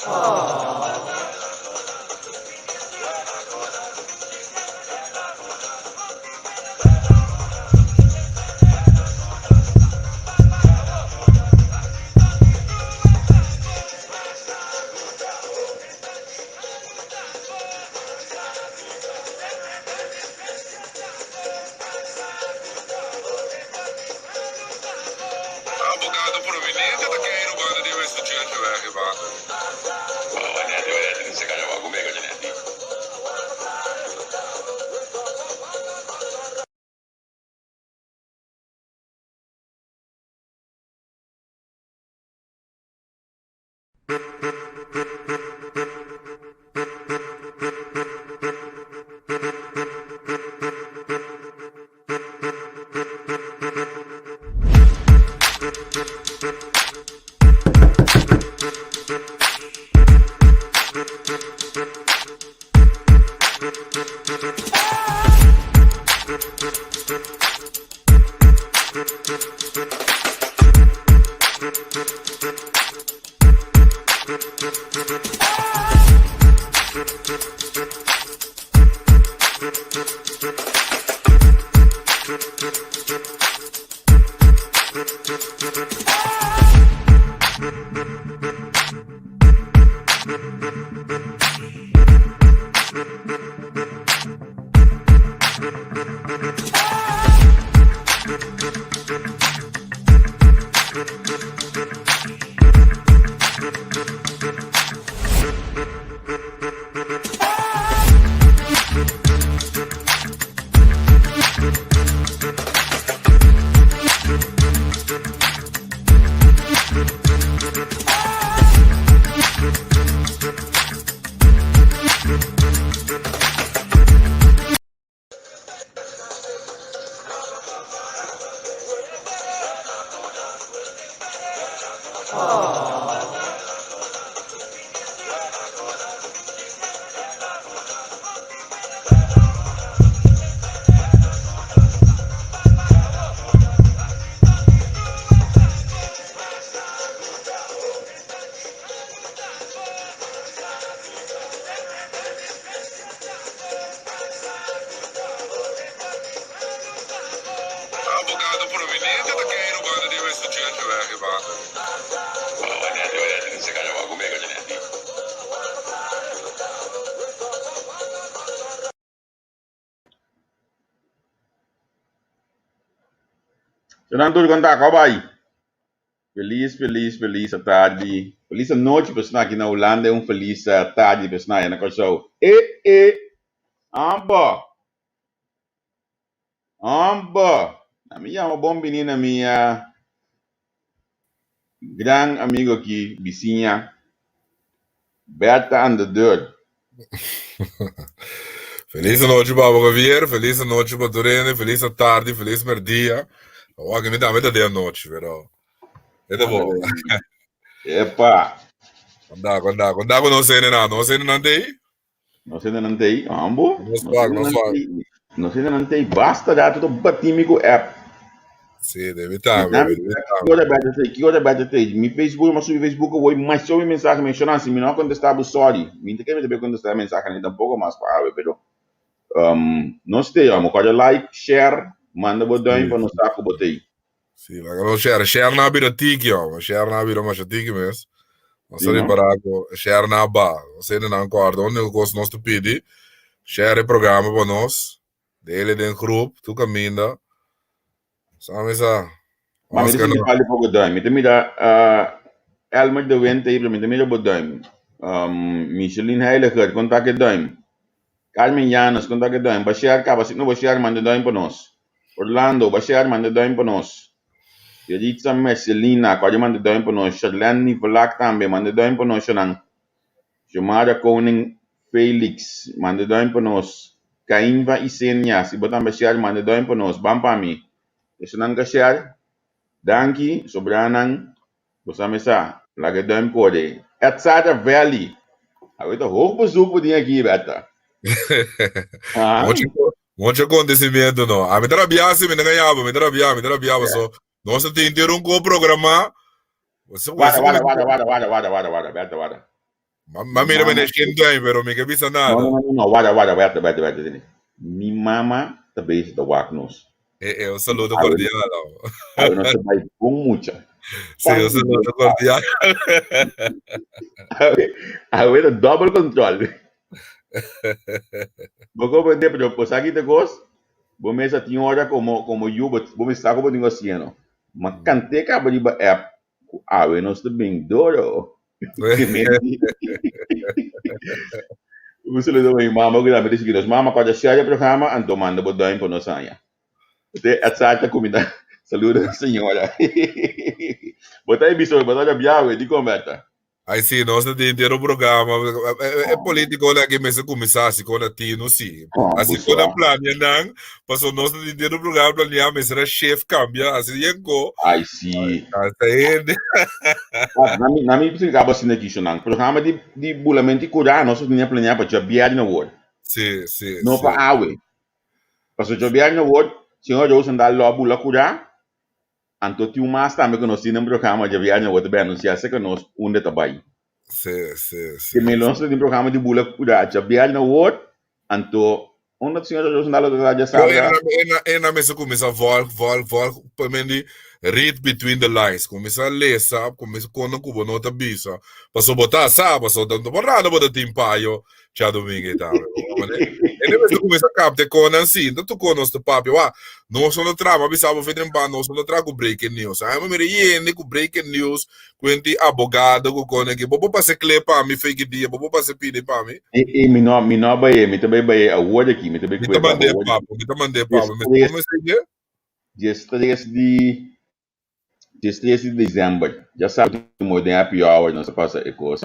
Abogado prominente ta keiru banda di Winston Churchill weg e banda. Abogado prominente ta keiru banda di Winston Churchill weg e banda. Nan tur konta ko bai. Felis, felis, felis atardi. Felis anochi personal aki na Hulanda i un felis tardi personal aya na Kòrsou. E e! Ambo! Ambo! Na mi yama bon bini na mi gran amigo aki, bisiña, Bertha aan de deur. Felis anochi Baba Javier, felis anochi pa tur hende, felis atardi, felis merdia. Awor aki mi tambe ta den anochi, pero e ta bon. Epa! Konda, konda, konda ku nos hendenan, nos hendenan ta ei? Nos hendenan ta ei, ambo? Nos wak, nos wak. Nos hendenan ta ei, basta rato ta bati mi ku app. Sí, debe ta, debe ta. Kiko ta bete tei? Kiko ta bete tei? Mi Facebook, mi a subi Facebook awor, mas txeu mi mensahe menshonan, si mi no a kontestá bo, sorry. Mi ta kere mi ta bay kontestá e mensahenan tampoko mas pa awe, pero um, nos tei, amo. Kòrda like, share, manda bo duim pa nos sa ku bo tei. Sí, laga nos share. Share na bira tiki, amo. Share na bira masha tiki mes. Nos Sí, a no? repará ku share na ba. Nos hendenan kòrda, úniko kos nos ta pidi, share e programa pa nos. Dele den groep, tur kaminda. Sa mi sa. Ma mi ta Oscar sinti no. falta poko duim. Mi ta mira uh, Elmer de Winter hier, mi ta mira bo duim. Um, Micheline Heiliger, kon ta ke duim? Carmen Llanos, kon ta ke duim? Bashar kaba, si no Bashar manda duim pa nos. Orlando, Bashar manda duim pa nos. Yeritza Mercelina, kòrda manda duim pa nos. Charlene Nivelak tambe, manda duim pa nos, shonan. Xiomara Koning Felix, manda duim pa nos. Cainva Isenia, si bo tambe share, manda duim pa nos. Ban pa mi. Esunnan ka share, danki. Sobranan, bo sa mi sa. Laga e duim kore. Etsata Valley. Awe ta hoog bezoek bo tin aki, Bertha. Ah. Mucho, mucho acontecimiento no. A mi ta rabia si mi ta gañabo, mi ta rabia, mi ta rabia paso. Nos ta tin un ko programa. Wara, wara, wara, wara, wara, wara, wara, wara, Bertha, wara. Ma Mi mira mama meneer geen duim, pero mi ke bisa No, nada. no, no, no, no, warda, warda, werte, werte, werte, tene. Mi mama ta bezig ta wak nos. Eh, eh, un saludo Awe, cordial. oh. awe nos ta bai bon mucha. Sí, un Tantu saludo Dios cordial. Awe, awe ta double control. Bo comprende, pero bo sa ki ta kos? Bo mesa tin ora como, como yu, bo, bo mester sa ku bo tin ku hasié, no? Ma kant'é kaba riba app ku awe nos ta bin doro. Un saludo pa mi mama ku tambe ta sigui nos. Mama, kòrda share e programa anto manda bo duim pa nos haña. Te Edzard ta kuminda. Saludo señora. Bo ta e biso, bo ta rabia awe, dikon Berta? Ai sí, nos ta den entero programa. E politiconan aki mester kuminsá hasi kon latino sí. Hasi kon a plania nan, pasobra nos ta den entero programa plania mester a shift kambia hasi yen ko. Ai sí. Hasta hende. Na mi na mi explica bo asina aki nan. Programa di di bulamento i kurá nos a tenia planeá pa djabièrnè awor. Sí, sí, No pa sí. awe. Pasobra djabièrnè awor señor Rosendal lo a bula kurá. Anto tin un mas tambe ku nos tin den programa djabièrnè awor ta bai anunsiá serka nos unda ta bai. Sí, sí, Ke sí, men nos ta tin programa di bula kurá djabièrnè awor, anto unda señor Rosendal lo ta Yo djasabra. ena, ena, ena mester kuminsá volg, volg, volg, pa men di read between the lines, kuminsá lesa, kuminsá konta ku bo no ta bisa, pasobra bo ta sa, pasobra ta por rano bo ta tin payo djadumingu ei tambe, bo comprende? Ene mester kuminsá kapta e konan si, no tur kon nos ta papia, wak, nos no ta traha, mi a bisa bo fe trempan, nos no ta traha ku breaking news, ai mi mira yende ku breaking news, ku hende abogado ku kon aki, bo por pasa e clip pa mi fe ki dia, bo por pasa e pidi pa mi? E, e, mi no, mi no a bai, mi ta bai bai awor aki, mi ta bai Mi ta kue pa mand'é awor pa aki. bo, mi ta mand'é pa bo, mi Diestres, como esei ke? 13 di, 13 di december, djasabi mo den happy hour nos a pasa e kos.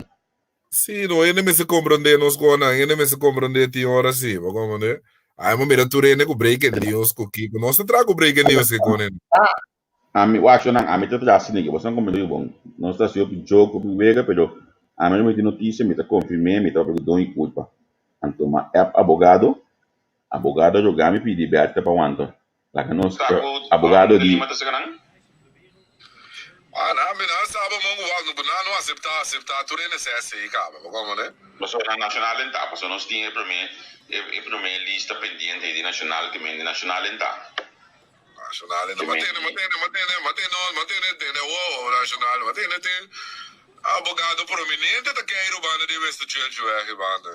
Sí, no, hende mester comprende nos konan, hende mester comprende tin ora sí, bo comprende? Ai, mo mira tur hende ku breaking news ku kiko, nos ta traha ku breaking news ke konen. Ah, ami, wak shonnan, ami ta traha asina ke, boso no comprende bon, nos ta hasi hopi joke, hopi wega, pero ami no miti noticia, mi ta confirm'é, mi ta papia ku don i culpa. Anto ma app abogado, abogado a roga mi pidi Bertha pa wanta. Laga nos abogado di. Ah, na mi nan sa bo mon ku wak no nan no aseptá aseptá tur hende sè esei kaba bo komprende. Pasobra na Nacional en ta, pasobra nos tin e prome e prome lista pendiente di Nacional ke men di Nacional en ta. Nacional en ta, ma tene ma tene ma tene ma tene ma tene tene awo Nacional ma tene tin abogado prominente ta keiru banda di Winston Churchill weg banda.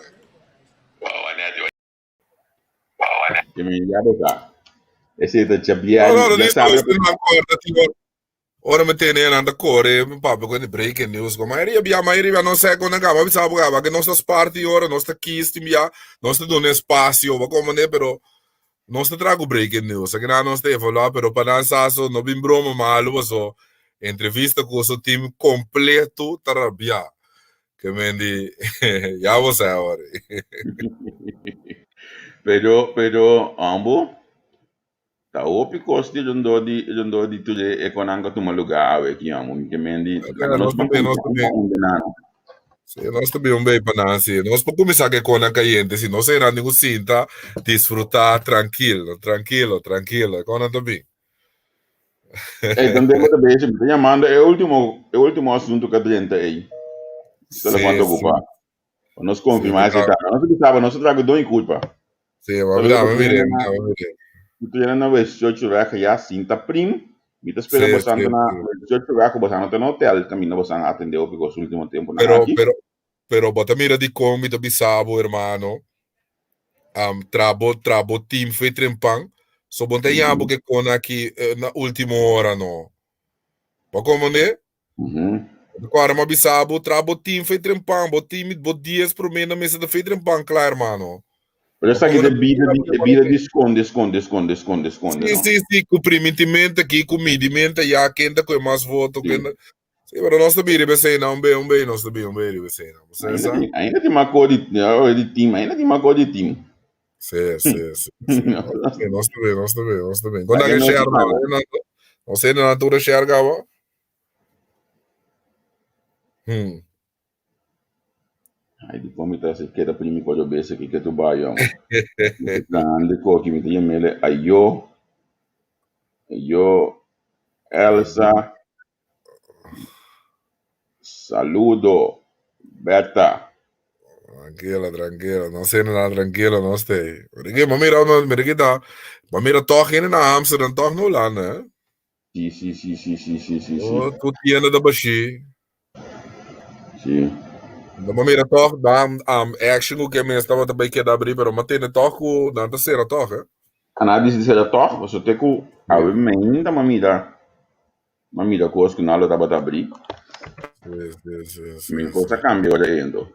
Wow, Anette. Ke men ya bo sa. Esei ta No, djabièrnè, no, no, djasabra. despues nan korda tin ora. Ora mi tene nan ta kore, mi papia ku e breaking news ku mayoria bia, mayoria bia no sa kon nan kaba bisa bo kaba ke nos ta sparti ora, nos ta kiss tin bia, nos ta duna espasio, bo komprende? Pero nos ta traha ku breaking news, aki nan nos ta evaluá, pero pa nan sa so no bin broma malu paso entrevista ku su team kompleto ta rabia. Ke men di, ya bo sa awor. Pero, pero, ambo, ta hopi kos di rondó di, rondó di tur e konan ku a tuma lugá awe aki, amo. Ke men di, laga nos Nos ban tambe, nos kuminsá tambe. un pa un de nan. Sí, nos tambe un bei pa nan, sí. Nos por kuminsá ku e konan kayente, sí. Nos eran di ku sinta, disfrutá, trankilo, trankilo, trankilo. E konan ta bin. Ey, dan debo ta bezig. Mi ta yamando e ultimo, e ultimo asunto que drenta ey. Telefon Sí, ta sí. ocupa. Pa nos Sí, confirma ese ta. ta. Nos bisaba, nos trago don y culpa. Sí, ma Saludo dame pa mire, Trina na, dame mire. Trina na West Weg ya sinta prim. Mi ta spera Sí, bosan sí, na sí. West Weg, bosan ta na hotel, caminda bosan atende hopi cos ultimo tempo nan Pero, aki. pero, pero bo ta mira di con mi ta bisa bo, hermano. Tra bo, tra bo team fe trempan. So bon ta yabo ke kon aki eh, na último hora no. Bo comprende? Agora ma bisa bo tra bo team fe trempan, bo team bo 10 promé na mesa ta fe trempan kla hermano. Pero Bo esa ki comprende? de bida di e bida di skonde, skonde, skonde, skonde, skonde, Sí, no? sí, sí, ku primintimento aki, ku midimento ya, ken ta koe mas voto, Sí. ken ta Sí, pero nos ta bira riba esei nan, un be, un be, nos ta bira un be riba esei nan. Bo Ainda sa? tin, ainda tin mas ko di, oh, di team, ainda tin mas ko di team. Sí, sí, sí, sí. Nos ta bin, nos ta bin, nos ta bin, nos ta bin. Kon Laga nan e nos share pana. nan? Nos hende nan tur a share kaba? Ai, di kon mi ta hasi keda primi kòrda bes aki ke tu bai, yòn. Mi ta grande koki, mi ta yam'el Ayo, Ayo, Elsa, Saludo, Berta. Tranquilo, tranquilo. No sé nada, tranquilo, no esté. Mira, ma mira, mira que ta, ma mira toch in na Amsterdam, toch no Holanda, hè? Si, si, si, si, si, si, si, si. Oh, tu tienda da bashi. Si. No, ma mira toch, dan action ku ke mes tabata bai keda abri, pero ma tene toch ku nan ta sera toch, hè? Ana disi di sera toch, paso te ku awe mainta ma mira, ma mira kos ku nan lo tabata abri. Si, si, si, si, Mi kos si. a kambia ora ei anto.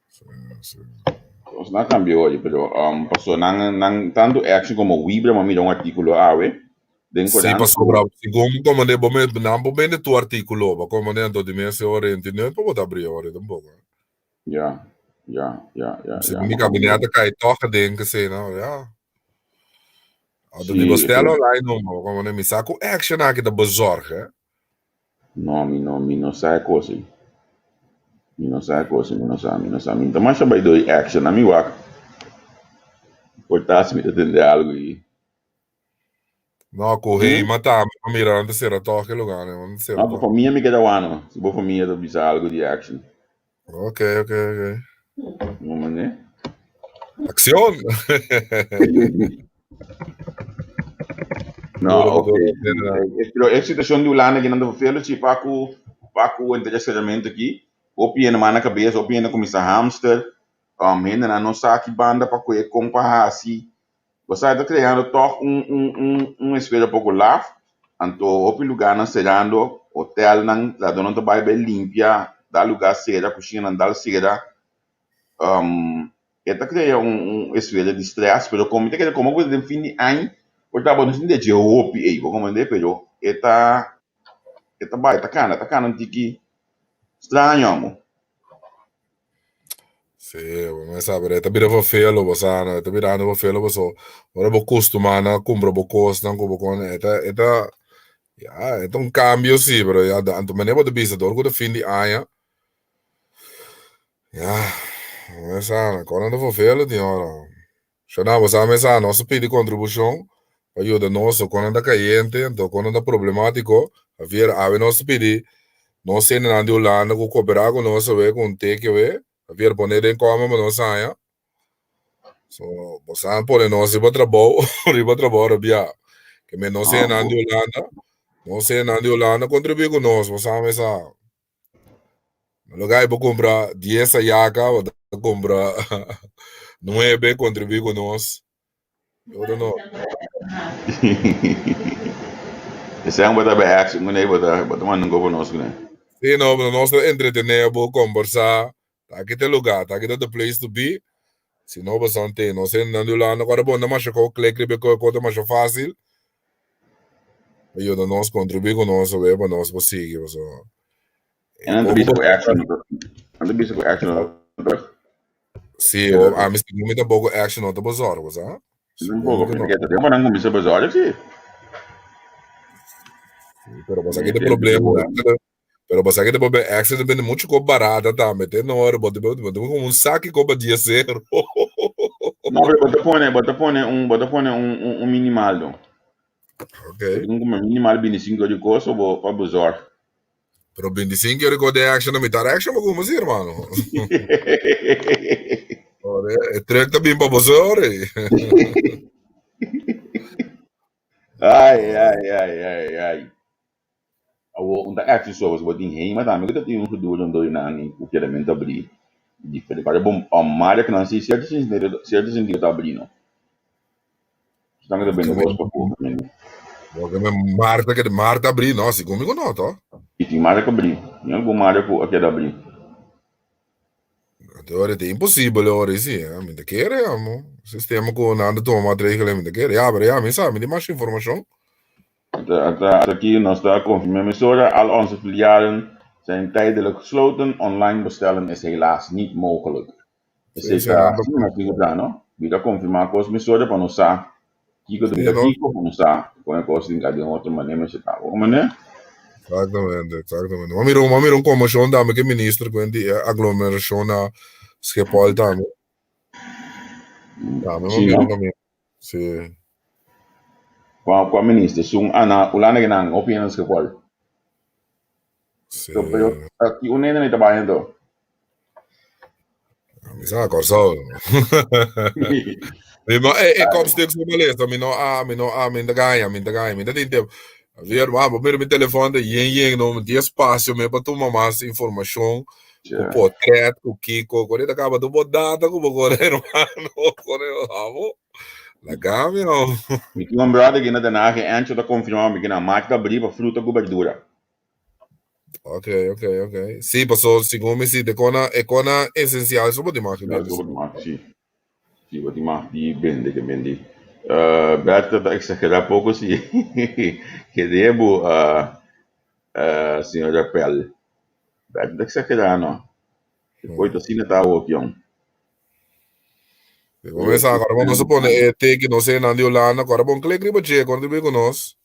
Si, si. Kos nan a kambia ora, pero paso nan nan tantu action komo Wibra ma mira un artíkulo awe den Si, korant ku pasobra segun komo de bo me nan por bende tu artíkulo, pa komo de anto di mes e ora enti no por bota abri ora tampoco. Ya, ya, ya, ya, Si ya, mi ma kabinet a kai tòg aden kesei no, ya. Anto di Si, bestel pero online no, komo de mi sa ku action aki ta bezorg, hè. No, mi no, mi no sa e kos ei. Mi no sa e kos ei, mi no sa, mi no sa. Mi no ta masha bai dor action, ami wak. Por ta si mi ta tende algu ei. No, ku Hema tambe, ma mira nan ta sera tòg e lugar, nan ta sera No, bo tòg. famia mi keda wano, si bo famia ta bisa algu di action. Ok, ok, ok. No mané. Accion! No, Duro, ok. duro, duro. Pero e situacion di Hulanda aki nan ta vervelend, si pa ku pa ku interesamento aki, hopi hende man na kabes, hopi hende kuminsá hamster, hendenan no sa ki banda pa kue, kon pa hasi. Bo sa e ta kreando tòg un un un un esfera poko laf, anto hopi lugarnan serando, hotelnan, trahadónan ta bai bai limpia, da lugá sera, kushinanan dal sera. E ta krea un un esfera di stress, pero komo mi ta kere komo ku den fin di aña por ta bo no sinti dje hopi ei, bo komprende? Pero e ta e ta bai, ta kana, ta kana un tiki straño amo. Sí, bo no sa, pero e ta bira vervelo, bo sa, no? E ta birando vervelo paso ora bo kustumá na kumpra bo kosnan ku bo kon, e ta, e ta, ya, e ta un kambio sí, pero ya, anto manera bo ta bisa dor ku ta fin di aña, ya, bo no sa, kosnan ta vervelo tin ora. Shona, bo sa mesa, nos a pidi kontribushon pa yuda nos, so konan ta kayente, anto konan ta problemátiko. Javier, awe nos a pidi nos hendenan di Hulanda ku koperá ku nos awe ku un teki awe. Javier, pone den kòmen pa nos haña. So, bo sa pone nos riba trabou, riba trabou rabiá. Ke men nos hendenan di Hulanda, nos hendenan di Hulanda kontribuí ku nos, bo sa mesa. Na lugar bo kumpra dies ayaka, bo ta kumpra nuebe, kontribuí ku nos. Ora no. Esei bo ta bay action kuné, bo ta bo ta manda un kopo nos kuné. Sí, no, pero nos ta entretené bo, kombersá. Ta aki ta e lugar, ta aki ta the place to be. Si no, bo san te. Nos hendenan di Hulanda ku ora bo anda masha kou klik riba e kos, e kos ta masha fásil. Pa yuda nos, kontribuí ku nos awe pa nos por sigui pasobra E nan ta bisa ku action no ta, nan ta bisa ku action no ta. Sí, o ami segun mi tampoko action no ta bezorg, bo sa? Segun Tampoco, mi ku no. porque ta tempo nan kuminsá bezorg sí. Sí, pero bo sa ki ta problema, Pero bo sa ke ta be extra ta bende mucho ko barata tambe te no ora bo ta bo ta como un saki ko pa dies euro. No, pero bo ta pone, bo ta pone un, bo ta pone un, un, un minimal do. Okay. Un como minimal 25 euro di koso bo pa bezorg. Pero 25 euro ko de action na mitad action bo como si hermano. Ore, e truck ta bin pa bo ore. Ai, ai, ai, ai, ai. Awor un ta action so pasobra bo tin hema tambe ku ta tin un gedoe rondó di nan i ku kieramente abrí diferente. Para bo mare ku nan si sierto sierto sentido ta abrí no. Esnan ku ta bende kos pa poko tambe. Bo ke Marta ke Marta abrí no si komigo no to. I tin mare ku abrí. Tin algun mare ku a keda abrí. Anto ora ta imposibel ora si, eh? Mi ta kere amo. Sistema ku nan ta tuma maatregelen mi ta kere. Ya, pero ya mi sa, mi tin mas informashon. Aki nos ta konfirmá mesora, al onze filialen zijn tijdelijk gesloten, online bestellen is helaas niet mogelijk. Esei ta asina nos tin ku ta, no? Mi ta konfirmá kos mesora pa nos sa kiko ta bira kiko, pa nos sa kon e kos tin ka den otro manera mester ta. Bo manera? Exactamente, exactamente. M'a mira, m'a mira un conmoción tambe ke minister ku di aglomeracion na Schiphol tambe. Tambe m'a mira un kaminda. Sí. Kua kua minister? Sun ah na Hulanda ke nan hopi hende na Schiphol. Sí. Pero aki un hende no ta bai anto. Mi sa Kòrsou. Mi no e e kopstuk su malesa, mi no a, mi no a, mi ta gaña, mi ta gaña, mi ta tin tempu. Javier, ma bo mira mi telefòn ta yen yen, no mi tin espasio me pa tuma mas informashon, ku potret, ku kiko, ku ta kaba tur bo data ku bo kore hermano, kore abo. Laga mi no. Mi tin un brother aki na Den Haag, Encho ta konfirmá mi ku nan maki ta abrí pa fruta ku berdura. Ok, ok, ok. Sí, paso segun mi sí, te kona, e kona esencial so bo tin mag di Ja, bende. so bo tin mag, sí. Sí, bo tin mag di bende, ke bende. Uh, Bertha ta exagera poko sí. Ke debu, uh, uh, señora Pel. Bertha ta exagera no. E koi ta asina ta awor, pion. Bo mesa, agora bo nos a pone e teki, nos e nan di Holanda, agora bon klik riba dje, kontribuí ku nos.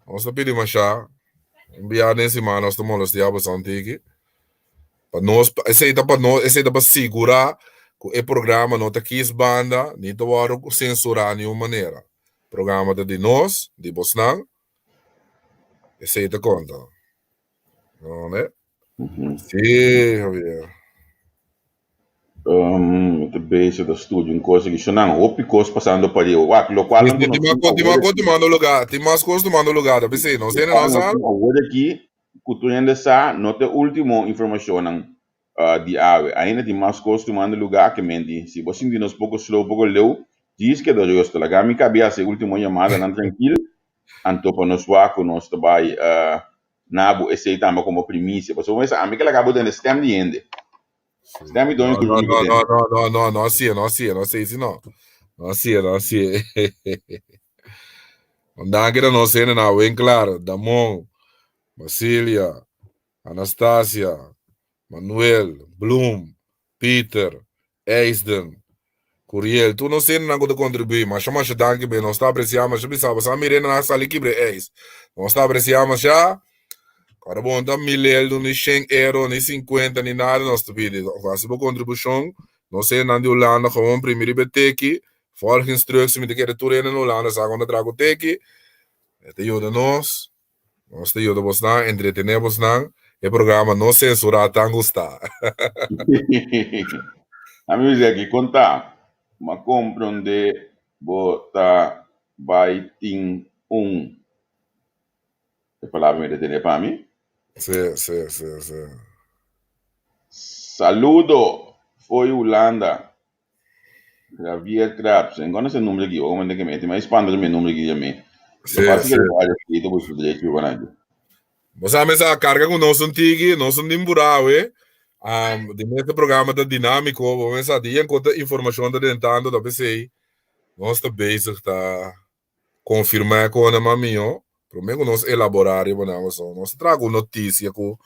Nos ta pidi masha. Un bia den siman nos ta molestia boso un tiki. Pa nos, esei ta pa nos, esei ta pa sigurá ku e programa no ta kis banda, ni ta wòrdu sensurá niun manera. Programa ta di nos, di bosnan, esei ta konta. No, ne? Sí, Javier. Um, te bezig ta studia un cosa ki shonan hopi kos pasando pa riba. Wak, lo cual Tin nos mas tin kos, tin mas awor kos aki. tumando lugar, tin mas kos tumando lugar, ta p'esei nos Lo hende cual no nos sa. tin awor aki, ku tur hende sa, no ta e ultimo informashonnan uh, di awe. Ainda tin mas kos tumando lugar ke menti. Si bo sinti nos poko slow, poko leu, djis keda rustig. Laga mi kabi hasi e ultimo yamadanan trankil, anto pa nos wak ku nos ta bai uh, na bo esei tambe komo primisia. Pasobra bo mester ami ke laga bo tende stem di hende. Stem di doño No, no, ku no, tende. no, no, no, no, no hasié, no hasié, no hasié si no. No hasié, no hasié. Un danki na nos hende na Winklar, Damon, Basilia, Anastasia, Manuel, Bloem, Peter, Eisden, Curiel, tur nos hendenan ku ta kontribuí, masha masha danki be, nos ta apresiá masha bisa bo sa mira hendenan a sali kibra e eis. Nos ta apresiá masha. Ora bo no ta milel ni shen euro ni sinkuenta ni nada nos ta pidi. Hasi bo kontribushon, nos hendenan di Hulanda gewoon primi riba e teki, volg instruksie, mi ta kere tur hende na Hulanda sa kon ta traha ku teki, e ta yuda nos. Nos ta yuda bosnan, entretené bosnan. E programa no censurá tan gustá. Ami bisa aki konta, ma komprondé bo ta bai tin un e palabra mi ta tene pa mi. Sí, sí, sí, sí. Saludo fo'i Hulanda. Javier Krabs, en kono se nombre aki, o mende ke mi, ma espanta mi nombre aki mi. Sí, Lo pasa sí. que lo escrito por su derecho van aquí. Bo sa mesa carga ku nos un tiki, nos un dimburá we. Um, di mes programa ta dinámiko, bo mesa di en kota informashon ta dentando ta pesei. Nos ta bezig ta konfirmá ku nan mas mihó. Promé ku nos elaborá riba nan pasobra nos ta traha ku notisia ku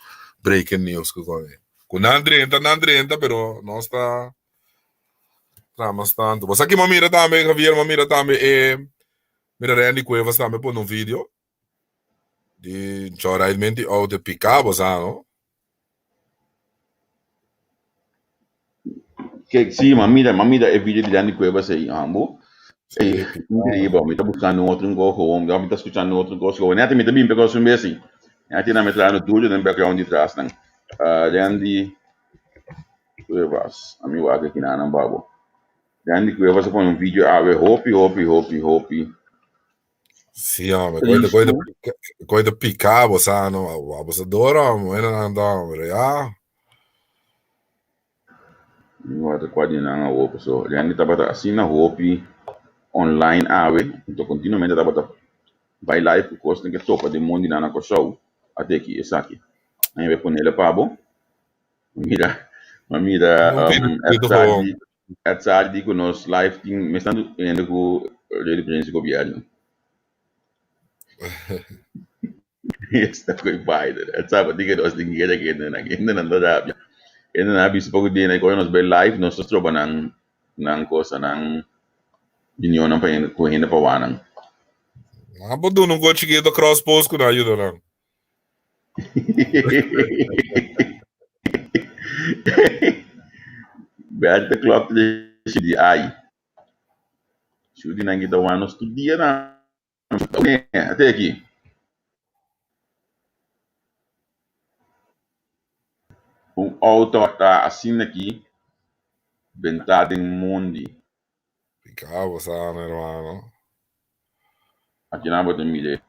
breaking news ku kòne. Ku nan drenta, nan drenta, pero nos ta traha mas tantu. Bo sa ki mi a mira tambe, Javier, mi a mira tambe e mira Randy Cuevas tambe pone un video di chòraidmenti outo piká, bo sa no? Kijk, sí, ma mira, ma mira e video di Randy Cuevas ei, ambo. Ei, increíble, mi ta buscando un otro un gewoon, mi ta escuchando otro cos gewoon. Net mi ta bin pecos un bes, Net na mi trayendo duro den background di tras nan. Randy Cuevas, a mi wak aki nan babo. Randy Cuevas a pone un video awe, hopi, hopi, hopi, hopi. Sí, hombre, coite, coite, coite pica, bo sa, no, abusador, hombre, bueno, no, hombre, ya. Mi wak kua di nan awo paso Randy tabata asina hopi online awe, enton continuamente tabata bai live ku kosnan ke topa den mondi nan na Kòrsou ate aki esaki. Nan a ponele pa bo. Mira, ma mira Edzard di ku nos live tin mesnan hende ku Radio Prensa Gobièrnu. Esta koe Biden. Edzard bo tin ke nos tin guera ku hendenan. Hendenan ta rabia. Hendenan a bisa poko dia nan ora nos bai live nos ta stroba nan nan cosa nan opinionnan pa hende ku hende pa wak nan. Nan por duna un kos chikito cross post ku nan a yuda nan. Bert de klok de di ai. Shudi nan kita wano studia na. Ate aki. Un auto ta asina aki. Bentá den mondi. Pica bo sa, mi hermano. Aki nan bo ta mira.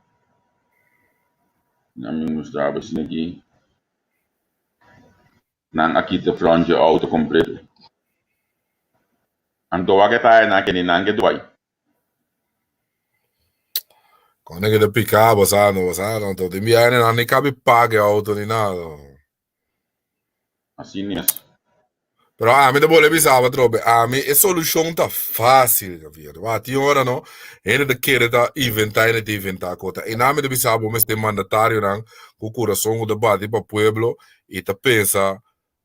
Nan mi mustra bo asina aki. Nan a kita front dje auto completo. Anto wak e taya nan kende nan ke duai. Cuando ke ta pica bo sa, no bo sa, no to tin biahe nan ni cabi paga e auto ni nada. Asina es. Pero ami ta bole bisa bo atrobe, ami e solucion ta facil, Javier. Wa tin ora no, hende ta kere ta inventa, hende ta inventa cota. E nan mi ta bisa bo mester mandatarionan cu curason cu ta bati pa pueblo y ta pensa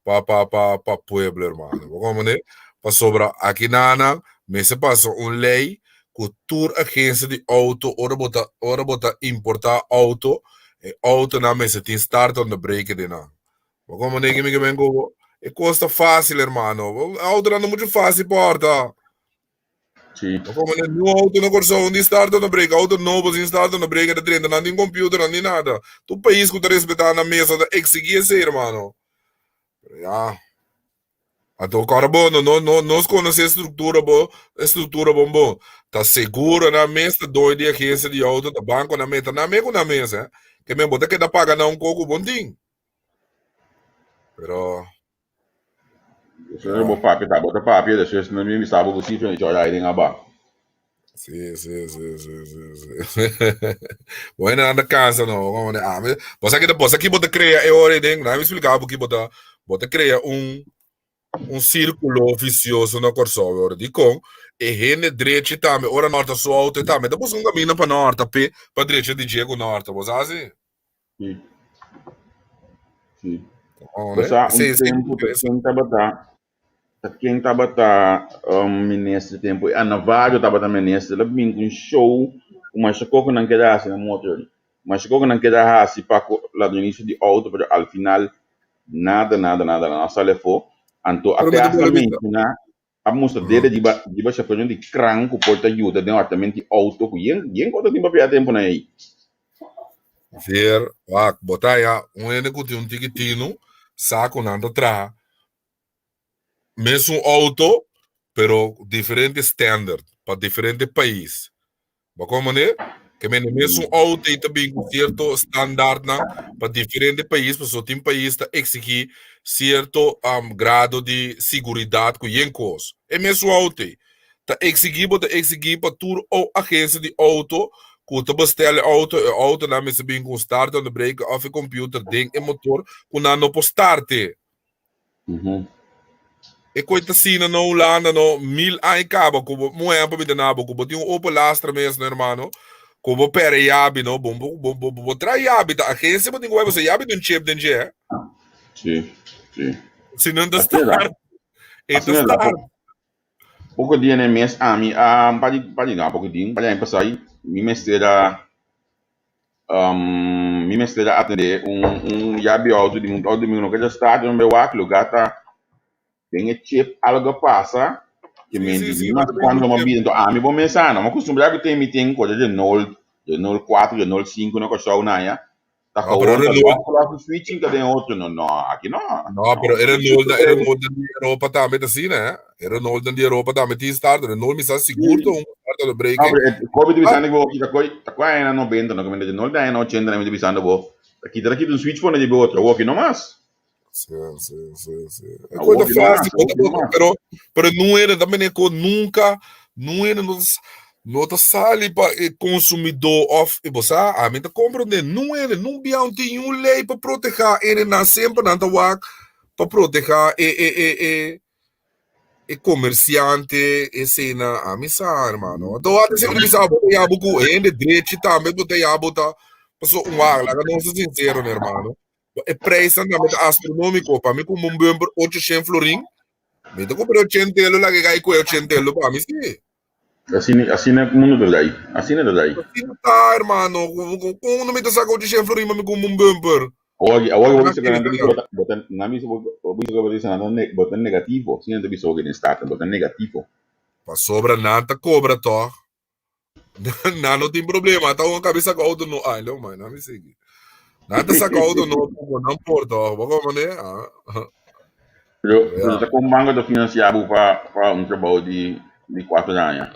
pa pa pa pa pueblo hermano. Bo comprende? Pasobra aki nan mester pasa un ley cu tur agencia di auto ora bo ta ora bo ta importa auto, e autonan mester tin start on the brake den nan. Bo comprende ki mi ke ben ku bo? E kos ta fácil, hermano. Autonan ta muchu fácil porta. Sí. Bo comprende? New auto na Kòrsou, ni start on the brake. Auto nobo sin start on the brake ta drenta. Nan tin computer, nan tin nada. Tur pais ku ta respetá nan mes ta eksigí esei, hermano. Pero ya. Anto kòrda bo, no, no, no, nos konosé struktura bo, e struktura bon bon. Ta seguro nan mes ta doño di agensia di auto, ta banko nan mes, ta nan mes ku nan mes, eh. Ke men bo ta keda paga nan un koko bon tin. Pero Despues bo papia ta bo ta papia despues nan bin bisa bo ku sifra di chora den aba. Sí, sí, sí, sí, sí, sí. Bueno, anda cansa no. Como de, ah, bo sa ki bo sa ki bo ta crea e ora den, na mi explica bo ki bo ta bo ta crea un un círculo vicioso na Kòrsou ora di kon e hende drechi tambe ora norta su auto e tambe ta busca un camino pa norta pe pa drecha di dje ku norta bo sa si. Sí. Sí. Bo sa un tempu ta ken tabata ta ken tabata minister tempu e Navarro tabata minister el a bin ku un show ku masha koko nan keda hasi na motor masha koko nan keda hasi pa ku ladronisia di outo pero al final nada nada nada nan a sali afó anto a te hasta menshoná A mustra dede riba riba shafernan di kran ku por ta yuda den hortament di outo ku yen yen kos ta tin papia tempunan ei. Ver, wak, bo ta haya un hende ku tin un tiki tinu sa ku nan ta traha mesun outo pero diferente standard pa diferente pais. Bo komprende? Ke mende mesun outo ei ta bin ku sierto standaardnan pa diferente pais, pasobra tin pais ta eksigí sierto grado di siguridat ku yen kos. E mesun outo ei ta eksigí, bo ta eksigí pa tur agensia di outo ku ta bestel e outo, e outonan mester bin ku un starter on the brake òf e computer den e motor ku nan no por starte. E koe ta asina na Hulanda no mil aña kaba ku bo un ehempel mi ta na bo ku bo tin un Opel Astra mes no hermano ku bo perde yabi no bo bo bo bo trae yabi ta agencia bo tin ku bai pasobra yabi tin un chip den dje. Sí, sí. Si no ta start e ta start. Poko dia na e mes ami a un par di par di no poko dia un par di aña pasá mi mester a mi mester a atendé un un yabi outo di un outo di mi no keda start mi bai wak lugá ta den e chip algo a pasa ke Sí, sí, mi sí, mas bo ta bin kuando ku mi a chip. bira enton ami bo mes a no mi a kustumbrá ku ten mi tin kos di Renault Renault kuater Renault sinku na Kòrsou na aya Ta No, pero gewoon ta Renault, lòs lòs switching ta den otro. No, no, aki no. no, No. pero e Renault, e Renault di Europa tambe ta asina, eh. E Renault di Europa tambe tin starter. Renault mi sa sigur ta un starter de No, braking. pero e kobe ta bisando bo ta koi ta koi aña 90 no, ke Renault di aña 80 mi ta bisando bo. Ta kita ta kita un switch pone di otro. Awo aki no mas. Sí, sí, sí, sí. E Awo koi ta aki no mas, fácil, awo aki no mas. pero pero no era también e ko nunca no era no no ta sali pa e consumidor of e bo sa a mi ta comprende no era no bia un tin un ley pa proteha ene nan semper nan ta wak pa proteha e e e e e comerciante esena a mi sa hermano. Anto antes sempre bisa bo ta yabo ku hende drechi tambe bo ta yabo ta paso un wak laga nos ta sincero hermano. E prijsnan tambe ta astronomico pa mi ku un bumper 800 florin mi ta kumpra 80 elo laga e gai ku e 80 elo pa mi si. Asina asina mundo ta dai asina ta dai. Asina ta hermano kon no mi ta saka 800 florin pa mi kumpra un bumper. Awor awor bo bisa ku nan ta bisa bo ta nan bisa bo bisa ku bo ta bisa nan ta bo ta negativo asina nan ta bisa bo den staten bo ta negativo. Pasobra nan ta kobra tòg. Nan no tin problema ta un kabi saka outo no ai lo mai nan mi sigui. Nan ta saka outo no ku nan por tòg bo komo ne ah. Pero, Pero pero ya. ta kon banko ta finansiá bo pa pa un trabou di di kuater aña?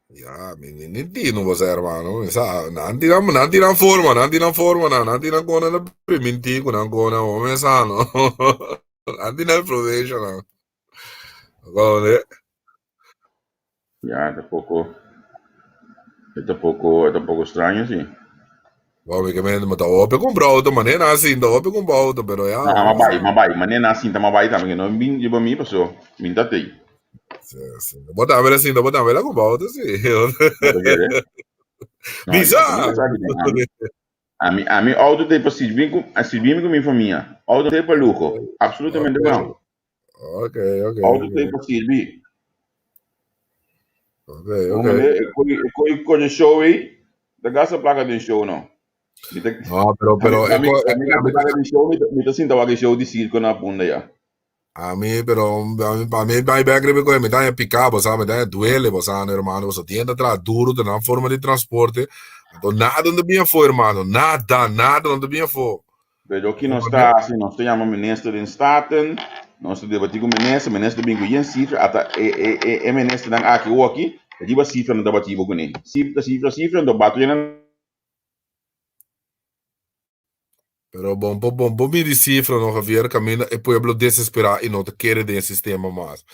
Ya, mi ni ni tino bo sa hermano. Mi sa, nan tiran, nan tiran forma, nan tiran forma, nan, nan tiran kona na priminti ku nan kona, bo me sa no. Nan tiran information nan. Komprende? Ya, ta poko, e ta poko, e ta poko straño si. Bo mi ke mente, ma ta hopi kumpra auto, manera nan sinta hopi kumpra auto, pero ya, No, bo ma bai, sa. ma bai, manera nan sinta ma bai tambe, ke no bin riba mi paso mi ta tei. Sí, sí. Bo tambe la sinta, bo tambe la kumpra auto, sí. Bo ta kere? No, Bisa! ya, mi ta sa ki den ami. Ami, ami auto tei pa sirbi ku, a sirbi mi ku mi famia. Auto tei pa luho, absolutamente no. Ok, ok, Auto ok. tei pa sirbi. Ok, Bo ok. mende, e koi, e koi kore show ei, ta gasta plaka den show no. Mi ta, No, pero, ami, pero, e ami, ko, e, ami gasta ami, plaka den show, mi ta, mi ta sinta wak e show di circo na Punda ya. ami, pero, ami, pa mi, bai bek riba e koi, mi ta haña piká, bo sa, mi ta haña duele, bo sa, hermano, bo sa, tin hende ta traha duro, ta nan forma di transporte, anto nada no ta bin afó, hermano, nada, nada no ta bin afó. Pero ki nos ta hasi? Nos ta yama minister den Staten, nos ta debati ku minister, minister bin ku yen sifra, ata e e e e ministernan aki oki, riba sifra nan ta bati bo kuné. Sifra, sifra, sifra, anto bato nan. Pero bon por bon por midi sifra no Javier kaminda e pueblo desesperá i no ta kere den e sistema mas.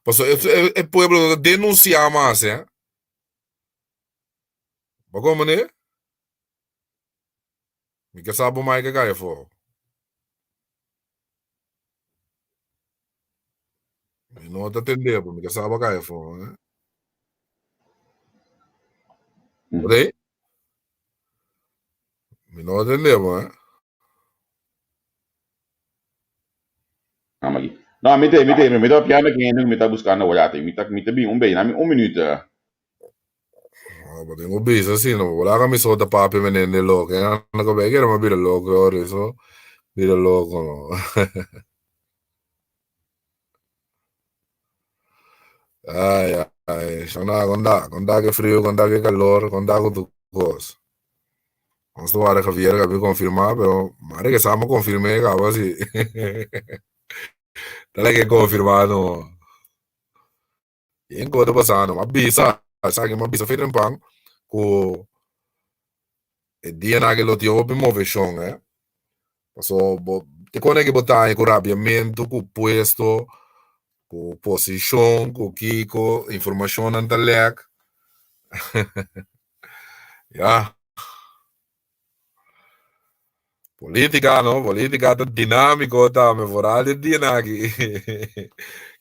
Pasobra e e e pueblo no ta denunsiá mas eh. Bo komprendé? Mi ke sa bo mai ke kai afó. Mi no ta tende bo, mi ke sa bo kai afó. Eh? Oké? Mi no ta tende bo, eh? No, mi te, mi te, mi ta piano que mi ta buscando ahora, mi ta, mi ta bin un bij, mi un minuut. Ah, bo tengo bisa si no bo laga mi so ta papia menende loco eh anda ko beke ma bira loco ora eso bira loco no. Ay ay shona konda konda ke frio konda ke calor konda ku tu kos. Nos ta wara Javier ka bi confirma pero mare ke sa mo confirme kaba si. Ta like confirma no. Yen ku ta pasando? M'a bisa, esaki m'a bisa fe trempan ku e dianan aki lo tin hopi moveshon eh. Paso bo te kone ki bo ta haña ku rabiamentu, ku puesto, ku posishon, ku kiko, informashonnan ta lèk. Ya. Politica no, politica ta dinamico tambe, vooral di dia aki.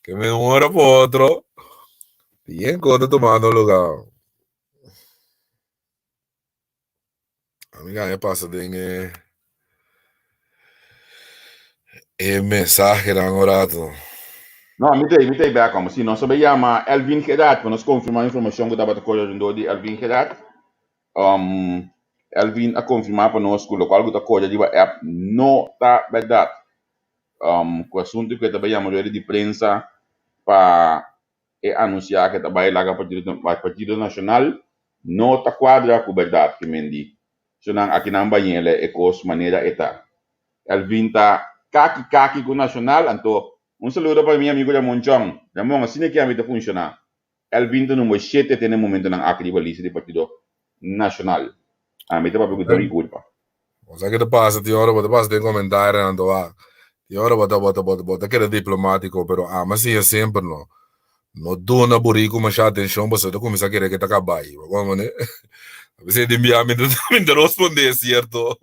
Que me un ora pa otro, bien cosa tomando lugar. Amiga, me pasa den e, e mensaje dan un rato. No, mi te, mi te back om. Si nos sabe llama Elvin Gerard, pa nos confirma informacion ku tabata corre rondó di Elvin Gerard. Um, Elvin a konfirmá pa nos ku lokual ku ta kore riba app no ta bèrdat. Um, ku asuntu ku e ta bai yama rueda di prensa pa e anunsiá ku e ta bai laga Partido, Partido Nashonal no ta kuadra ku bèrdat, ke men di. So nan aki nan bañ'el e kos manera e ta. Elvin ta kaki kaki ku Nashonal, anto un saludo pa mi amigu Ramon Chong. Ramon, asina ke ami ta funshoná. Elvin ta number shete te na e momentonan aki riba lista di Partido Nacional. Ami ta papia ku David Curpa. Bo sa ke ta pasa tin ora bo ta pasa den comentarionan ta wak tin ora bo ta bo ta bo ta keda diplomatico pero ama siña semper no no duna burico masha atencion pasobra ta cuminsa kere ke ta cabai bo comprende a veces di bia mi ta responde cierto.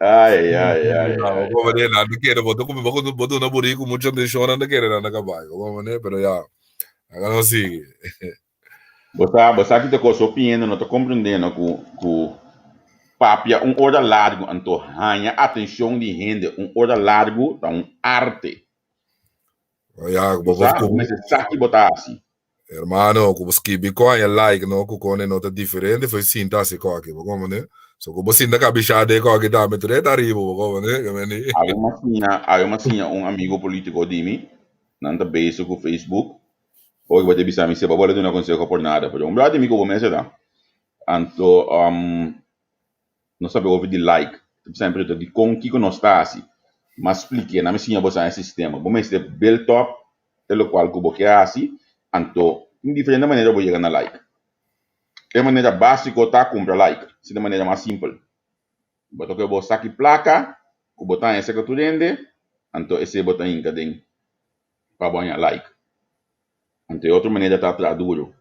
Ai, ai, ai, No, ai, como ai. de nada quiere, boto como boto boto una burrico mucha atención nada quiere nada caballo, como de, pero ya, acá no sigue. Bo sa, bo sa ki ta kos hopi hende no ta komprendé no ku ku papia un ora largu anto haña atenshon di hende un ora largu ta un arte. Ya, Bo bo sa, bo ku mester sa ki bo ta hasi. hermano, ku bo skibi ko haña like no, ku kone no ta diferente foi sinta hasi koki, bo komprendé? So ku bo sinta kabishá de koki tambe tur e ta riba, bo komprendé? Ke meni. Awe m'a siña, awe m'a siña un amigo politico di mi, nan ta bezig ku Facebook, Oye, bo ta bisa mi si bo a duna conseho por nada, pero un brother di mi ku bo mester da. Anto, um, nos a papia over di like. Bisa mi pregunta dikon kiko nos ta hasi. M'a spliké, nan mi siña boso e sistema. Bo mester build up e lokual ku bo ke hasi, anto tin diferente manera bo yega na like. E manera básiko ta kumpra like, esei ta e manera mas simpel. Bo ta kohe bo saki plaka ku bo ta haña serka tur hende, anto esei bo ta hinka den pa bo haña like. Anto e otro manera ta traha duro.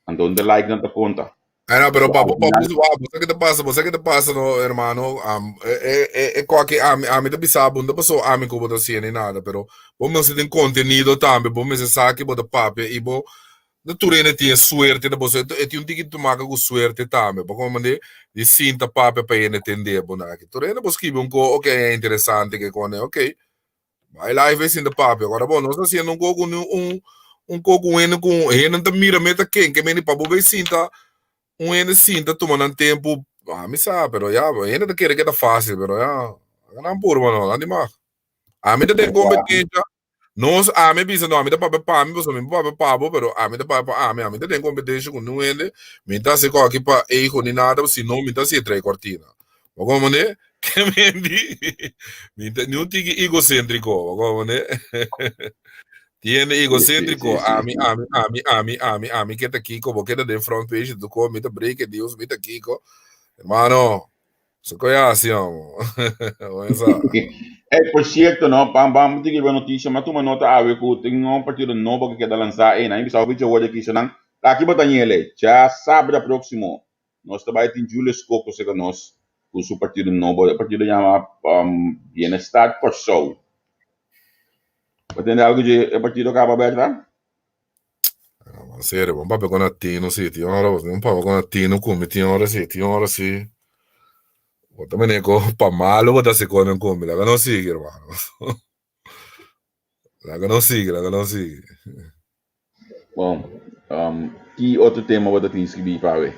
Anto un de like nan ta konta. Ay no, pero pa, pa, pa, bo sa ke ta pasa, bo sa ke ta pasa no, hermano, um, e, e, e, e koki ami, ami ta bisa bo, no ta paso ami ku bo ta hasiendo ni nada, pero bo mester tin kontenido tambe, bo mester sa ke bo ta papia i bo, no tur hende tin e suerte na bo, so e tin un tiki te maka ku suerte tambe, bo komprende, di sinta papia pa hende tende bo na aki. Tur hende bo skibi un ko, ok, e interesante ke kone, ok. Bai live e sinta papia. Agora bo, nos haciendo un poco un un un poco un hende cu hende ta mira meta ken ke meni pa bo bay sinta un hende sinta tuma nan tempo. Ah, mi sa, pero ya, hende ta kere ke ta fácil, pero ya, nan puro mano, nan di mag. Ami ta den competencia. Nos, ami bisa, no, ami ta papia pa mi, pasobra mi por papia pa bo, pero ami ta papia pa ami. Ami ta den competencia cu niun hende. Mi ta haci koki pa ego ni nada, si no mi ta haci e trae cortina. Bo komprende? Ke mendi? Mi ta ni un tiki egocéntrico, bo komprende? Tiene egocéntrico, ami, ami, ami, ami, ami, ami ke ta kiko, bo keda den front page tu ko, mi ta break news, mi ta kiko. Hermano, so ko ya hasi amo. Ey, por cierto, no, pam pam tiki riba noticia, ma tuma nota awe ku tin un partido nobo ku keda lansa ey, nan bisa hopi dje kisa nan, aki bo ta ñele, djasabra próximo. Nos ta bai tin Julius Coco serka nos ku su partido nobo. E partido yama Bienestar Kòrsou. Bo tende algu dje e partido kaba, Bertha? En serio, bo papia con latino si, tin ora, bo papia con latino ku mi, tin ora si, tin ora si. Bo ta mene ko pa malo bo ta hasi konan ku mi. Laga nos sigui, hermano. Laga nos sigui, laga nos sigui. Bon, um, ki otro tema bo ta tin skribí pa awe?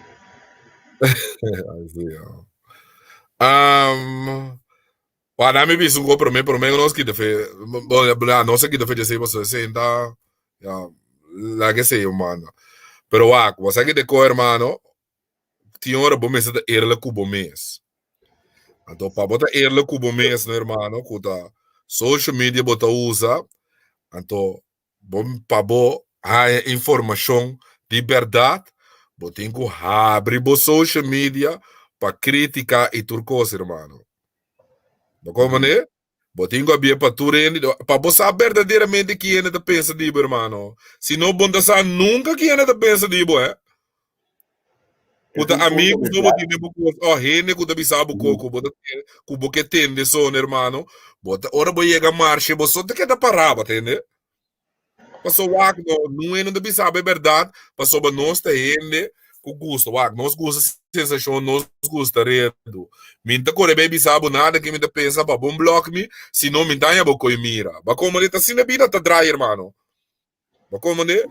Así, ja. Um, Wa mi bisa un ko promé, promé nos kita fe, bon, ya, nos a kita fe dje pasobra esei ta, ya, laga esei un banda. Pero wak, bo sa ki ko hermano, tin ora bo mester ta eerlijk ku bo mes. Anto pa bo ta eerlijk ku bo mes, no hermano, ku ta social media bo ta usa, anto Bo pa bo haña informashon di bèrdat, bo tin ku habri bo social media pa krítika i tur kos, hermano. Bo komprendé? Bo tin ku habié pa tur hende, pa bo sa berdaderamente ki hende ta pensa di bo, hermano. Si no, bo no ta sa nunka ki hende ta pensa di bo, eh. Ku ta amigu so bo tin den bo kos o hende ku ta bisa bo koko bo ta ku bo ke tende son hermano bo ta ora bo yega marshe bo so ta keda pará bo tende paso wak no nun hende ta bisa bo e bèrdat pasobra nos ta hende ku gusta wak nos gusta sensashon nos gusta redu mi ta kore bai bisa bo nada ke mi ta pensa pa bo blòk mi sino mi ta haña bo koe mira bo komo ta asina bida ta drai hermano. Bo komprende?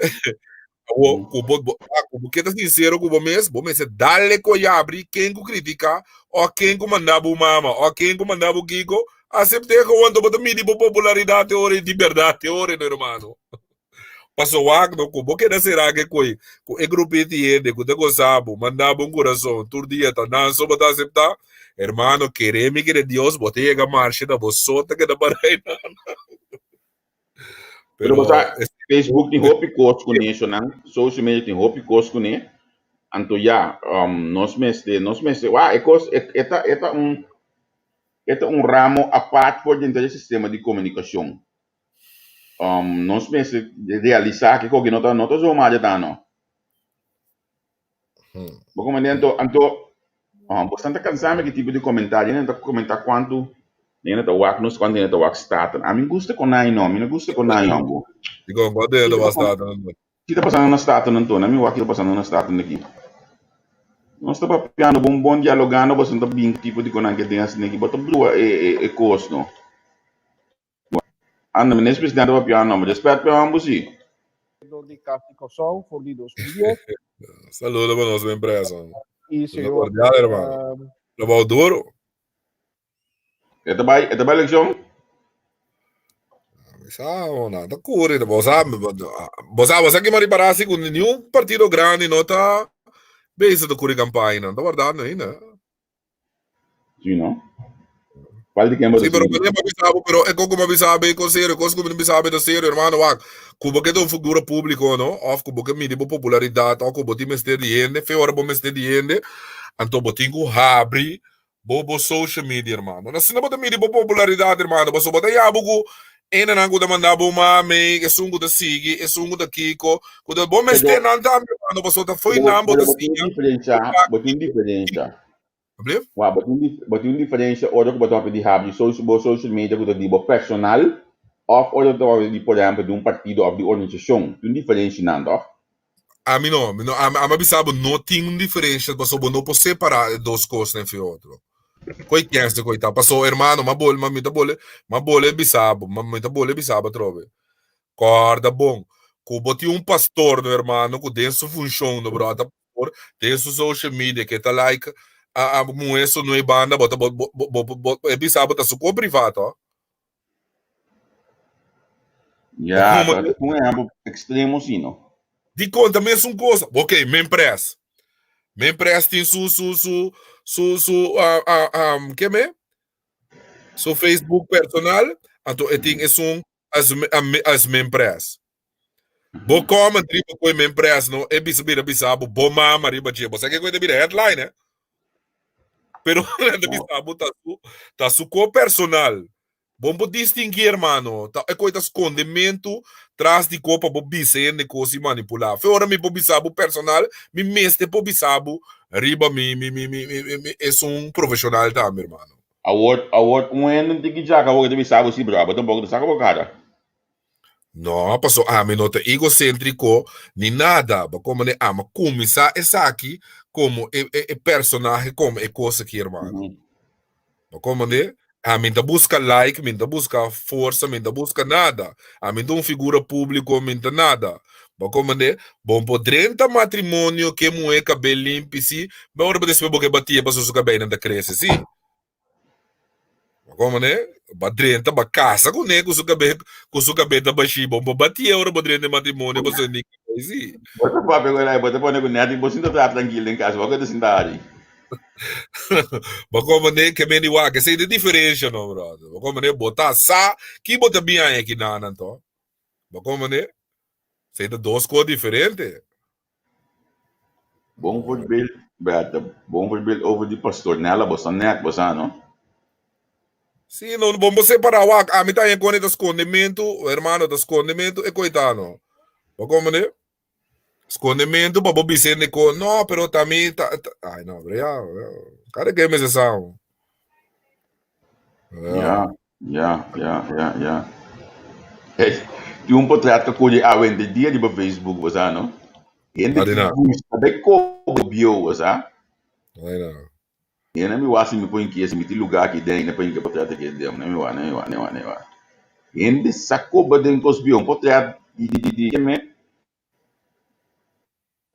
Awo, ku bo, bo, ah, ku bo keda sincero ku bo mes, bo mester dale ko yabri ken ku critica, o ken ku manda bo mama, o ken ku manda bo kiko, acepte gewoon, to bo ta midi bo popularidad te ora di berdad te ora, no hermano. Paso wak no, ku bo keda sera ke koi, ku e grupito di hende ku ta goza bo, manda bo un corazon tur dia ta nan so bo ta acepta, hermano, kere mi kere Dios, bo ta yega marshe na bo so ta keda para einan. Pero bo sa, Facebook tin hopi kos kuné, shonan. Social media tin hopi kos kuné. Anto ya, um, nos mester, nos mester, wa, e kos, e, e ta, e ta un, e ta un ramo apart for denter e sistema di komunikashon. Um, nos mester realisá ke koki no ta, no ta zomaar dje ta no. Bo komprendé? Anto, anto, um, bo ta kansa mi ki tipo di komentario. Hende ta komentá kuantu hende ta wak nos, kuantu hende ta wak Staten. Ami gusta konai no, mi no gusta konai hombo. Dikon, kuantu hende ta wak Staten anto? Ki ta pasando na Staten anto? Na mi wak ki ta pasando na Staten aki. Nos ta papiando bon bon dialogando, boso ta bin tipo di konan ke den asina aki. Bo ta brua e, e, e kos no. Anda, mi no es presidente papiando no, mi respet pe hombo si. Dor di Kas di Kòrsou for di 2010. Saludo pa nos empresa. I Saludo señor, cordial, hermano. Trabou duro. E ta bai, e ta bai elekshon? Mi sa, no, ta kuri, bo sa, bo sa, bo sa ki mari para si ku niun partido grandi no ta bezig ta kuri kampaña, no ta wardando ainda. Sí, no? Cual di ken bo ta Sí, pero sigui? mi bisa bo, pero e koko mi bisa be kon serio, kos ku mi bisa be ta serio, hermano, wak. Ku bo ke ta un figura público, no? Of ku bo ke midi bo popularidat, of ku bo tin mester di hende, fe ora bo mester di hende, anto bo tin ku habri bo bo social media, hermano. Asina bo ta midi bo popularidat, hermano, pasobra bo ta yabo ku hendenan ku ta manda bo mame, esun ku ta sigui, esun ku ta kiko, ku ta bo mester Pero, nan tambe, hermano, pasobra ta fo'i pero, nan bo pero ta bo tin un siña. diferensha, bo tin un diferensha. Ablief? Wak, bo tin bo tin un diferencia ora cu bo ta papia di habri social, bo social media cu ta di bo personal of ora bo ta papia di, por ehempel, di un partido of di organisacion. Tin un diferencia nan, toch? Ami no, mi no, ami, ami a bisa bo no tin un diferencia pasobra bo no por separa e dos cosnan for otro. Koe kens di koe ta. Paso, hermano, m'a bole, mi ta bole, m'a bole bisa bo, mi ta bole bisa bo atrobe. Corda bon, cu bo tin un pastor, no, hermano, cu den su funcion, no, bro, ta por den su social media ke ta like a a muhe su nue banda bo ta bo bo bo bo bo e bisa bo ta su ko privat ho. Ya, pero ta un ehempel extremo si no. Dikon ta mesun cosa. Ok, men pres. Men pres tin su su su su su uh, uh, um, ke me? Su Facebook personal, anto e tin esun as as men pres. Bo comment riba koe men pres no, e bisa bira bisa bo bo mama riba dje. Bo sa ke koe ta bira headline eh? Pero ta bisa bo ta su ta su ko personal. Bon bo distingui hermano, ta e koe ta skondementu tras di ko pa bo bisa hende kos i manipulá. Fe ora mi por bisa bo personal, mi mester por bisa bo riba mi mi mi mi mi esun profeshonal tambe hermano. Awor awor un hende tin ki djaka awor ke ta bisa bo si bro, abo tampoco ta saka bo kara. No, paso ami no ta egocéntrico ni nada. Bo como ne ama cuminsa esaki como e, e, e personahe como e cosa aki, hermano. Bo como ne ami ta busca like, mi ta busca forsa, mi ta busca nada. Ami ta un figura público, mi ta nada. Bo como ne bon por drenta matrimonio ke muhé kabel limpi si, ma ora bo despues bo ke batia paso su kabelnan ta crece si. Como ne? Ba drenta, ba casa cu ne, cu su cabe, cu su cabeta bashi. Bon, bo batie ora bo drenta matrimonio, bo so ni sí. Bo ta papia cu elai, bo ta pone cu net, bo sinta tra tranquilo den casa, bo ta sinta ari. Bo como ne, ke men di wak, esei de diferencia no, brother. Bo como ne, bo ta sa, ki bo ta biaña ki nanan to. Bo como ne, esei ta dos cos diferente. Bon voorbeeld, Bertha. Bon voorbeeld over di pastor Nella, bo sa net, bo sa no? Sí, no, bon bo separa wak. Ami ta kone ta skondementu, hermano, ta skondementu e koitano. Bo komprende? Skondementu pa bo bisa hende ko, no, pero ta mi ta, ta ai no, pero ya, kada ken mester sa. Ja, ja, ja, ja, ja. Hey, tin un portret ka kuri awe henter dia riba Facebook, bo sa no? Hende Adi ki na. gusta bai kobo bieu, bo sa? Adi na. E na mi wak si mi por inkia, si mi tin lugar aki den, na por inkia portret aki den. Na mi wak, na mi wak, na mi wak, na mi wak. Hende sa koba den kos bieu, un portret di, di, di, di, keme?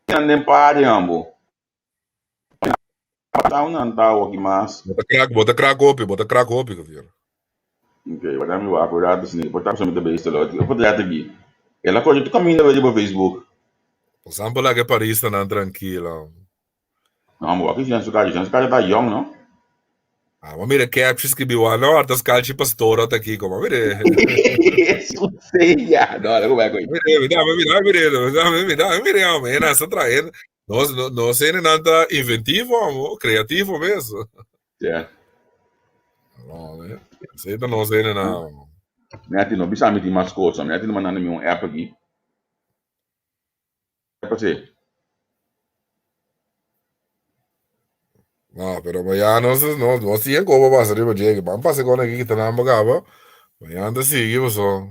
Nan den pari, ambo. Tau nan tau aki mas. Bo ta krak, bo ta krak hopi, bo ta krak hopi, Javier. Ok, wak mi wak rato sini, por ta mi ta bezig lo. E portret aki. El a kore tur kaminda bay riba Facebook. Pasan por laga e paristanan trankilo. No, mi wak Jean Sukari. Jean Sukari ta yong, no? Ah, ma mira caption scribi wa no, arta scalchi pastora ta kiko, ma mire. Suseya. No, algo bay koy. Mire, mira, mira, mira, mira, mira, mira, hombre, era sa traer. Nos no nos hendenan ta inventivo, amo, creativo mes. Yeah. No, eh. Esei ta nos hendenan. Mi ati no bisa mi tin mas cosa. Mi ati no mandando mi un app aki. App así. No, pero mañana nos no, nos tiene como pasa riba llegue. Van pasa con aquí kita namba caba. Mañana te sigue, so.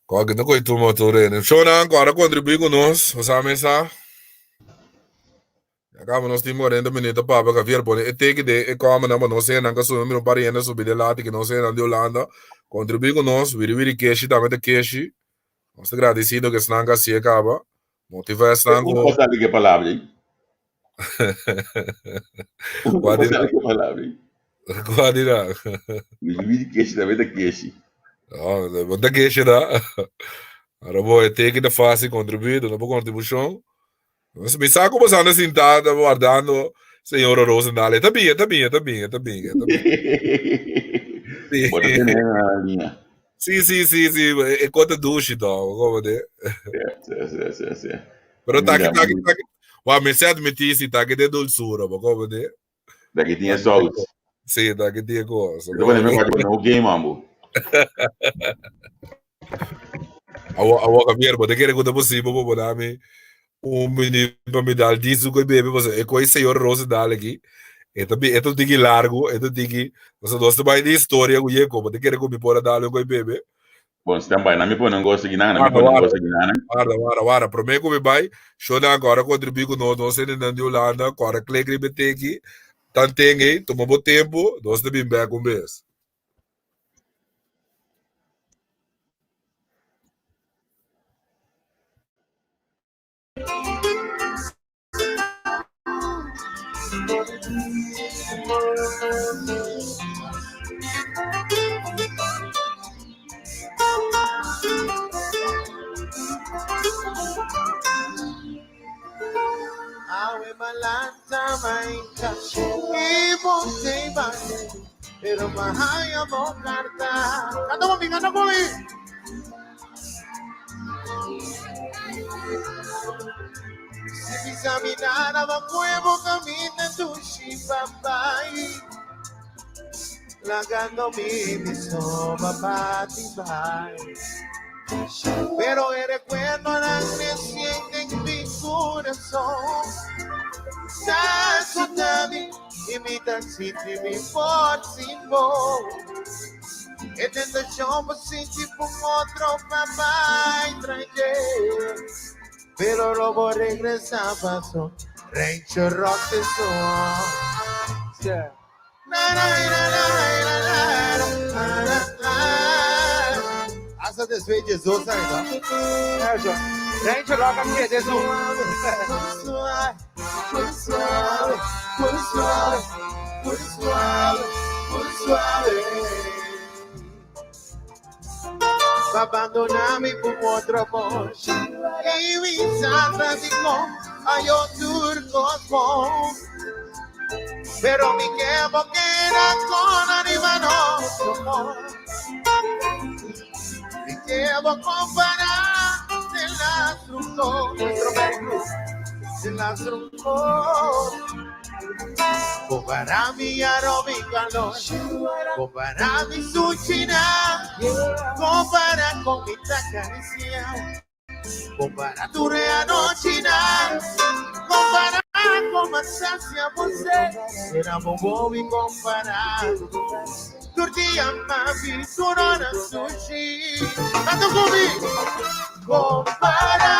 Kòke ta koe tuma tur hende. Shownan ku ora kontribuí ku nos, bo sa mesa. Ya kaba nos tin 40 minuut ta papia. Javier pone e teki den e kòmennan pa nos hendenan ka subi. Mira un par di hende a subi den lati ki nos hendenan di Hulanda. Kontribuí ku nos. Wiri wiri keshi tambe ta keshi. Nos ta gradisido ku esnan ka hasié kaba. Motivá esnan Un ku. pasá di ke palabra ei. Un Kua di pasá nan? di ke palabra ei. Kua di nan? Wiri wiri keshi tambe ta keshi. No, bo ta keshi da. Ora bo e teki ta fácil kontribuí, duna bo kontribushon. Mi sa ku bo anda sintá ta wardando. Señora Roosendaal, e ta bin, e ta bin, e ta bin, e ta bin, e ta bin. Bo ta tene na liña. Sí, sí, sí, sí, e kos ta dushi tòg, komo de. Sí, sí, sí, sí. Pero taki, taki, taki. Wa, mi se admití si taki de dulsura, bo komo de. Taki tin e saus. Sí, taki tin e kos. Bo pone mi kwati no game ambo. Awo, awo, Javier, bo te kere ku ta posibel pa bo dami un minuut pa mi dal disu ku e bebe, pasobra e koi señor Roosendaal aki, e ta e ta un tiki largu, e ta un tiki, pasobra nos ta bai di historia ku Yeko, bo ta kere ku mi por a dal un koi bebe? Bon, stand by, na mi pone un gosa ginan, na mi pone un gosa ginan. Warda, warda, warda, prome ku mi bai, shownan ku ora kontribuí ku nos, nos hendenan di Hulanda, ku ora klik riba e teki, tanten ei, tuma bo tempu, nos ta bin bèk un bes. Awe malanta mainta y ponte bate, pero mahaya mo carta. Canta conmigo, canta conmigo. Si bisa mi nada ma puevo camina dushi papai. Lagando mi mi soba pati bai. Pero el recuerdo la creciente en mi corazón. Tami y mi taxi mi por sin bo. E tentación pa sinti un otro papá y traye. Pero lo voy a regresar paso. Rancho Rock de son. Yeah. Na, na, na, na, na, na, na, na, na. Hasta después de Jesus ainda. Rancho, Rancho Rock aqui é Jesus. Muy suave, muy suave, muy suave, muy suave, muy suave. Pa abandonarme por otro amor. Y mi santa dijo, ay, otro cosmo. Pero mi quemo queda con animano amor. Mi quemo comparar de la truco, nuestro Veracruz, de la truco. Compara mi aroma mi calor, compara mi suchina, compara con mi caricia, compara tu reanochina, compara con masasia você, era bobo e comparar. Tortilla mami, sonora sushi. Canta comigo. Compara,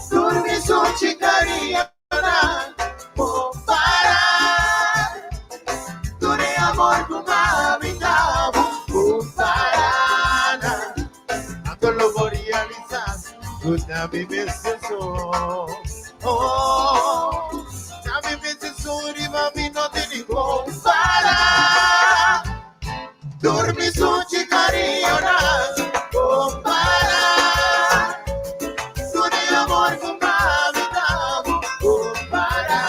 turmi sushi carinha. Compara, tu de amor com mami tabo. Compara, tanto lo voy a realizar. Tu también me Oh, también me y mami no te ni compara. Dormi suchi cariño compara. Tu de amor con mami tabo. Compara.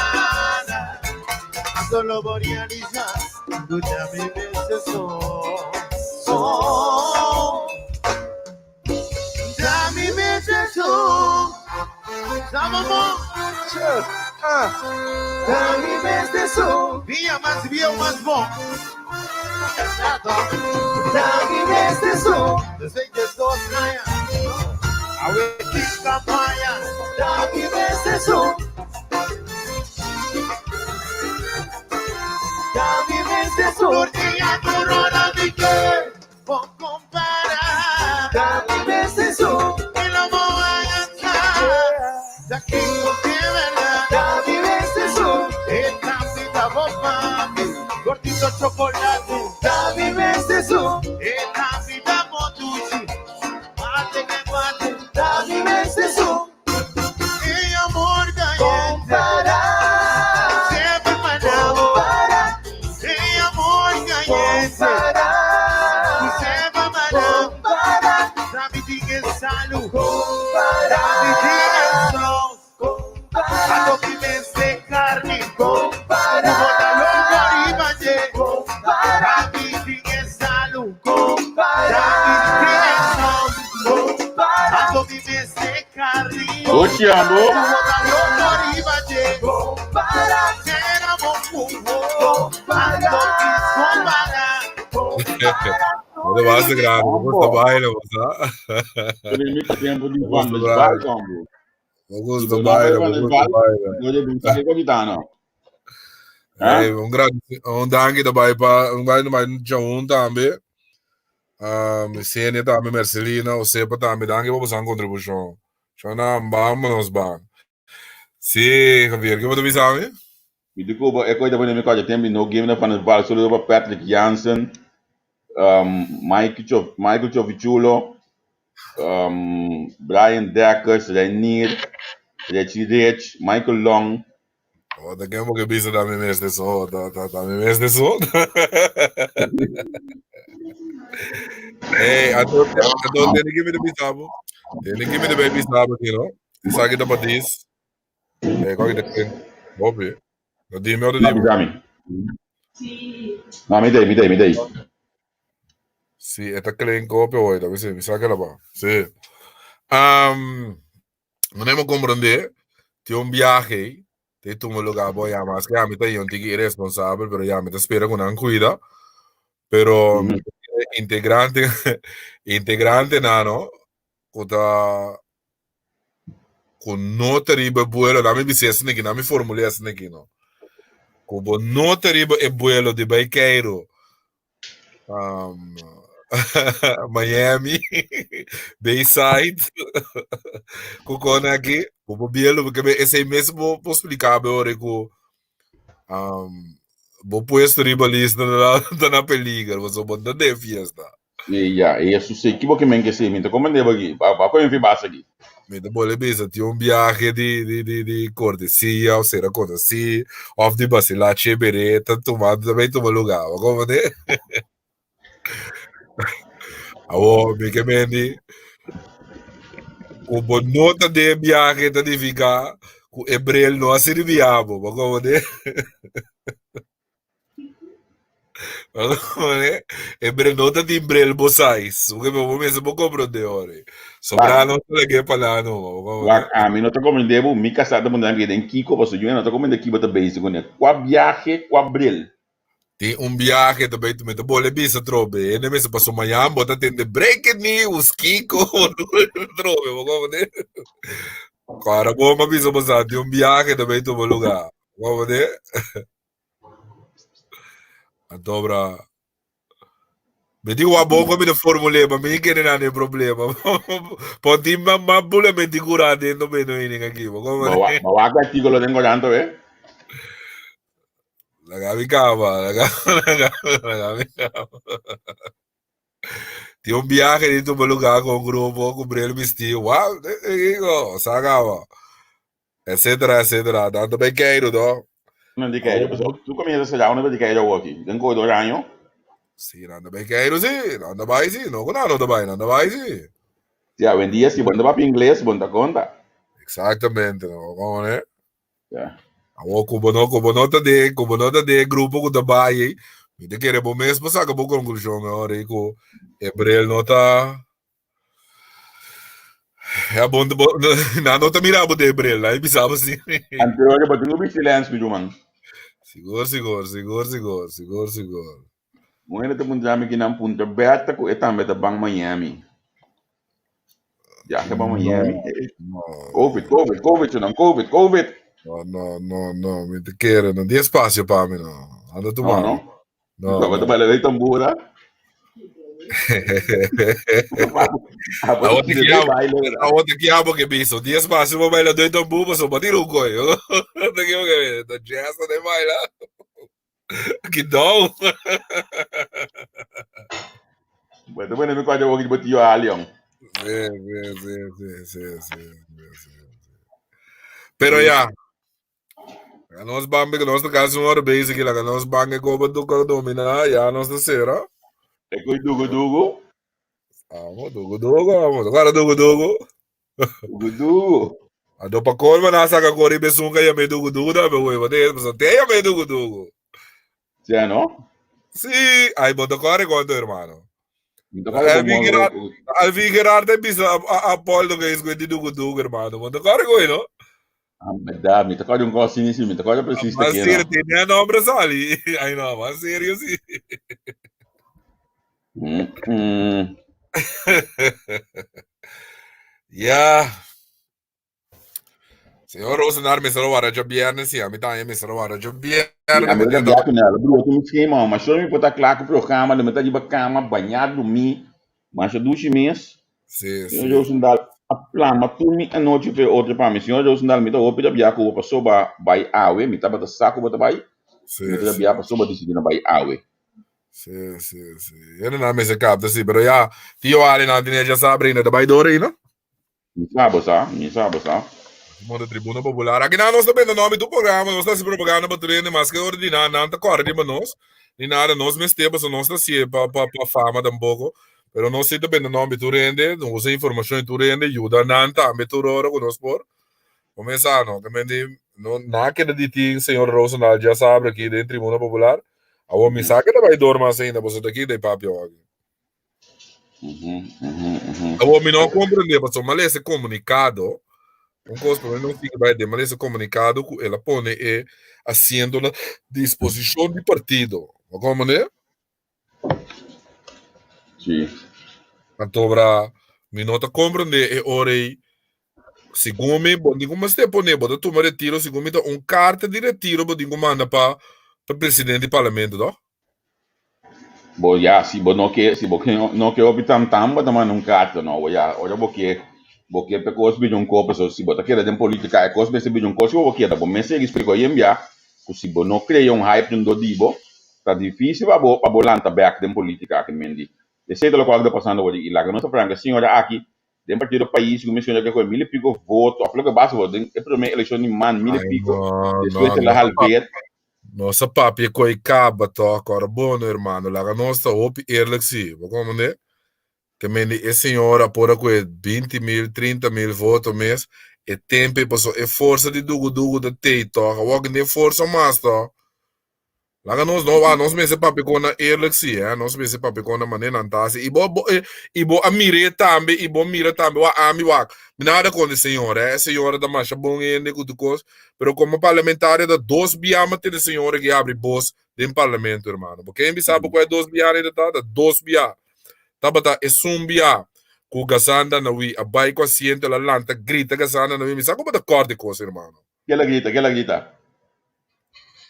Solo voy a realizar. Tu también me Oh, Dame beso, Cheers. Ah. Dame beso, Via mais via mais bom. Dame beso, eu sei que estou ganha. A campanha, dame beso. Dame beso, Tortilla corona de que vou comparar. Dame beso, Y lo voy a ganar. De aquí con de verdad. Dame beso, Esta vida vos mami, gordito chocolate. Dame beso, Esta vida motuchi, mate que mate. Dame beso, Y amor caliente, compara, siempre manabo. compara, Y amor caliente, compara, siempre manabo. compara, Dame diga salud, compara, dame diga sol. compara, A lo que me carne. Ochi ambo. Bo basta grande, bo gusta baila, bo sa. Primi tempo di Van der Valk, ambo. Bo gusta baila, bo gusta baila. No de bin sa ko gitano. Hey, un grande, un danki ta bai pa, un bai bai Jaun tambe. Um, Senia tambe, Mercelina, Osepa tambe, danki pa bosan contribucion. Shona, vámonos ban. Sí, Javier, ke bo ta bisa mi? Mi di ku bo e koi ta pone mi kòrda tempu di no game na Van der Valk, saludo pa Patrick Jansen, um, Mike Cho, Michael Chovichulo, um, Brian Dekkers, Reinier, Richie Rich, Michael Long. Oh, ta ken bo ke bisa ta mi mes de so, ta ta ta mi mes de so. Hey, anto anto tene ke mi ta bisa bo. Tene ke mi ta bay bisa bo aki, no? Esaki ta patis. Eh, kòke ta ken? Hopi. No dime otro No, dime. bisa mi. No, mi dei, mi dei, mi dei. Sí, e ta klink hopi hoy, ta bisa, mi sa ke la ba. Sí. Um, no nemo comprende, tin un viaje, te tuma lugar bo ya, mas que a mi ta un tiki irresponsabel, pero ya mi ta spera ku nan cuida. Pero integrante, integrante nano, ku ta ku no ta riba e buelo, laat mi bisa esaki aki, laat mi formulá esaki aki, no. Ku bo no ta riba e buelo di bai Cairo, um, Miami, Bayside, ku kon aki, bo por bielo, porque be esei mes bo por splika be ora ku um, bo puesto riba lista ta na, ta na peligro, pasobra bo no ta den fiesta. Sí, ya, e eso sí. Kibo que men que sí, mi ta comprende aquí. Va, va con fi base aquí. Mi ta bole bisa, tin un viaje di, di, di, di cortesia, of sera conocí, of di vacilar chévere, ta tuma, ta bay tuma lugar, bo comprende? Awo, mi ke mendi, ku bo no ta den viaje ta nifica ku e bril no a sirbi abo, bo comprende? E bril no ta tin bril bo size. Porque bo mester bo comprende ori. Sobra no ta lege pa la no. Wak, ami no ta comprende bo, mi casá ta puntra mi den kiko paso yo no ta comprende kibo ta bezig kuné. Kua biahe, kua bril? Tin un biahe ta bay mi ta bole bisa trobe. Hende mester paso mañan bo ta tende breaking news kiko trobe bo comprende. Kora bo ma bisa bo sa tin un biahe ta bay tuma lugar. Bo comprende? Antobra, mi di wa bon mi de formule, ma mi kere na ne problema. Ponti ma ma bule me di cura dentro me no ini aqui. Ma wa ma wa que artículo tengo tanto, eh? La gabi cava, la gabi, la gabi cava. Tin un viaje di tuma lugar con un grupo, con bril vestido. Wow, digo, sacaba. Etcétera, etcétera. Tanto bij Keiro, toch? No di Keiro, pues tu comienza será uno di Keiro aki. Den ko do año. Sí, nanda bij Keiro, sí. Nanda bij, sí. No, no, no bij, nanda bij, sí. Ja, hoy en dia si bon papia ingles, bon ta conta. Exactamente, no, como ne? Ja. Awo como no, como no ta de, como no ta de grupo ku ta bai, mi te kere bo mes pa saca bo conclusión ahora ku Ebrel no ta Ja, bon, bon, na no ta mira bo de bril, na bisa bo si. Anterior bo tengo bisti lens mi ruman. Sigur, sigur, sigur, sigur, sigur, sigur. Mujer te puntra mi kinan puntra Berta ku e tambe ta ban Miami. Viaje pa Miami. No, Covid, Covid, Covid, sunan Covid, Covid. no, no, no, no, mi te kere, no di espacio pa mi, no. Anda tu No, mami. no. No, Baba ta no. baila de tambora. Awor te kiabo, awor te kiabo que biso. Di espacio pa baila doy tambú, paso pa tira un coño. Te kiabo que ta jazz de baila. Que dom. Bueno, bueno, mi cuadro hoy botillo a Leon. Sí, sí, sí, sí, sí, sí, sí, sí. Pero ya, Laga nos ban porque nos ta casi un hora bezig aquí. Laga nos ban e koba duka domina. Ya nos ta cera. E koi dugu dugu. Amo, dugu dugu, amo. Agora dugu dugu. Dugu dugu. Ando pa colma na saca cori besunca ya me dugu dugu da me voy. Bate, pues te ya me dugu dugu. Ja, no? Sí, ay, boto corre cuánto, hermano. Mi ta kòrda Alvin bon Gerard, Alvin Gerard a bisa a Paul do Geis ku e di dugu dugu, hermano. Bo ta kòrda ku e, no? Ah, berdad, mi ta kòrda un kos asina, si, mi ta kòrda precies Mas te serio, no. tiene nombre sali. Ay no, mas serio si. Ja. Señor Rosenaar mester a wara djabièrnè sí, ami tambe mester a wara Sí, djabièrnè ami pasobra ta bia ku nel. Bro, tu mi schema, ma solo mi por ta kla ku programa, mi ta riba kama, bañá, drumí. Masha dushi mes. Sí, Señor sí. Rosendal a plama tur mi anochi fe otro pa mi. Señor Rosendal, mi ta hopi ta bia ku bo pasobra bai awe. Mi tabata sa ku bo ta bai. Mi Sí, ta sí. bia pasobra disidí na bai awe. Sí, sí, sí. Hende nan mester kapta sí, pero ya, tio Ali nan tene ya sa Brenda ta bai dor ei, no? Mi sa bo sa, mi sa bo sa. Simon de Tribuna Popular. Aki nan nos ta bende nomber tu programa, nos ta hasi propaganda pa tur hende, maske ora di nan, nan ta kòrda riba nos, ni nada, nos mester pasobra nos ta hasié pa pa pa fama tampoco, pero nos si ta bende nomber tur hende, nos usa informashon di tur hende, yuda nan tambe tur ora ku nos por. Bo mes sa no, ta mende no nan a keda di tin señor Rosendahl djasabra aki den Tribuna Popular, awor mi sa ke ta bai dor mas ainda, pasobra ta aki ta e papia awor aki. Awor mi no a comprende pasobra mi a lesa e comunicado, un cos pa mi no sigui bai den, mi a lesa e comunicado cu el a pone e asiento na disposicion di partido. Bo comprende? Sí. Antobra mi no ta comprende e ora ei, segun mi, bo tin cu mester pone, bo ta tuma retiro, segun mi ta un carta di retiro bo tin cu manda pa pa presidente di parlamento, toch? Bo ya, si bo no ke, si bo ke no ke hopi tam tam, bo ta manda un karta no. Bo ya, ora bo ke, bo ke pa e kos bira un kos, pasobra si bo ta keda den politika, e kos mester bira un kos, si bo bo keda, bo mester splika hoy en bia ku si bo no krea un hype rondó di bo, ta difisil pa bo pa bo lanta bèk den politika aki men di. Esei ta lokual ku ta pasando awor i laga nos ta franka, señora aki den partido Pais ku menciona ke koe mil y pico voto, of loke basa voto den e prome elekshon di man mil y Ay, pico, no, despues no, el a no. halveer. Nos a papia ku e kaba tòg, ora bono hermano, laga nos ta hopi eerlijk si, bo komprende? Ke mende e señora por a kohe 20.000, 30.000 voto mes, e tempo ei pasobra e forsa di dugu dugu ta tei tòg, awor ki den forsa mas tòg. Laga nos no wak, nos mester papia kon nan eerlijk si, eh, nos mester papia kon nan manera nan ta hasi. I bo, bo, i bo a mir'é tambe, i bo mira tambe, wak ami wak, mi nada kontra e señora, eh, e señora ta masha bon hende ku tur kos, Pero como parlamentario ta dos bia ma tene señora ki abri bos den parlamento, hermano. Bo ken bisa bo ku e dos bia ni ta ta dos bia. Tabata esun bia ku Gazan Danawi a bai ku asiento la lanta grita Gazan Danawi. Mi sa ku bo ta kòrda e kos, hermano. Ke la grita, ke la grita?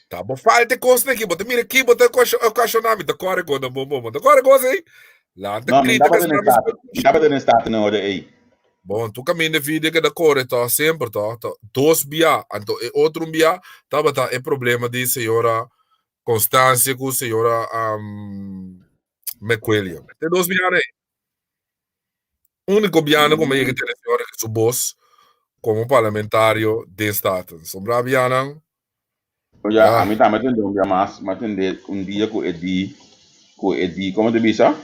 Ta bo falta e kosnan aki. Bo ta mira ki bo ta okashoná mi ta kòrda e kosnan bon bon. Bo ta kòrda e kos ei? Lanta No, mi grita tabata den Gazan Staten. Mi tabata den Staten e ora ei. Bon, tur kaminda e video keda kore to, semper to, to dos bia, anto e otro un bia tabata e problema di señora Constancia ku señora um, McWilliam. Te dos bia nei. Único biana ku mi yega tene señora ku su bos komo parlamentario den Staten. Sombra bianan. Ya, a mi tambe tende un bia mas, mi a tende un dia ku e di, ku e di, komo ta bisa?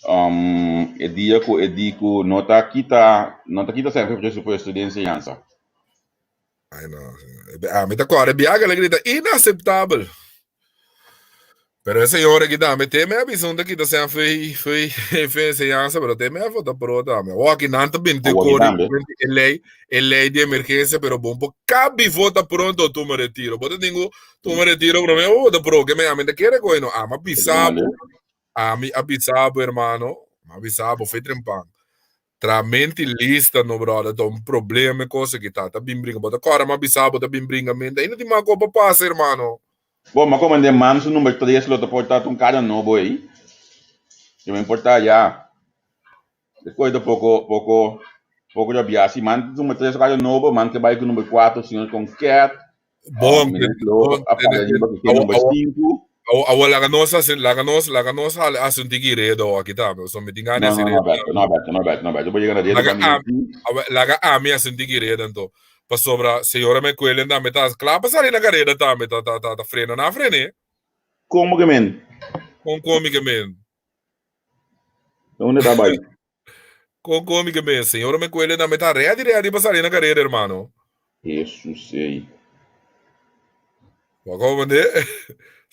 Um, e dia ku e di ku no ta kita, no ta kita semper presupuesto di enseñansa. Ay no, ami ta kòrda biaha ku el a grita inaceptabel. Pero e señor aki tambe te me a bisa un ta kita sean fe fe fe enseñansa, pero te me a vota pro tambe. Awor aki nan ta binti Awor aki kore tambe. e ley di emergencia, pero bon por cabi vota pronto tuma retiro. Bo ta tin ku tuma retiro prome bo vota pro, ke me ami ta kere koe no. Ami a bisa bo, ami a bisa bo hermano, mi a bisa bo fe trempan. Tramenti lista no brother ta un problema e cosa aki ta ta bin bringa bo ta kòrda mi a bisa bo ta bin bringa mente ainda tin mas kopa pasa hermano. Bo, ma como den manso number tres lo ta por ta un cara nobo ey. Yo me importa ya. Despues ta poco poco poco rabia. Si man number tres cara nobo, man ke bai ku number cuatro, señor Conquet. Bon, Meneer Lo a para riba ku ke number cinco. Awor laga nos hasi, laga nos, laga nos hasi un tiki redo aki tambe. So mi tin gana No, hasi no, no, redo. Beto, no, Beto, no, Beto, no, Beto. Bo yega na redo Laga pa mi. ami, awe, laga ami hasi un tiki redo anto. Pasobra señora McQuillan tambe ta kla pa sali na kareda tambe, ta, ta, ta, ta frena na frene. Komo ke men? Kon komi ke men? Donde ta bai? Kon komi ke men? Señora McQuillan tambe ta ready, ready pa sali na kareda, hermano. Jesus, ey. Bo a komprende?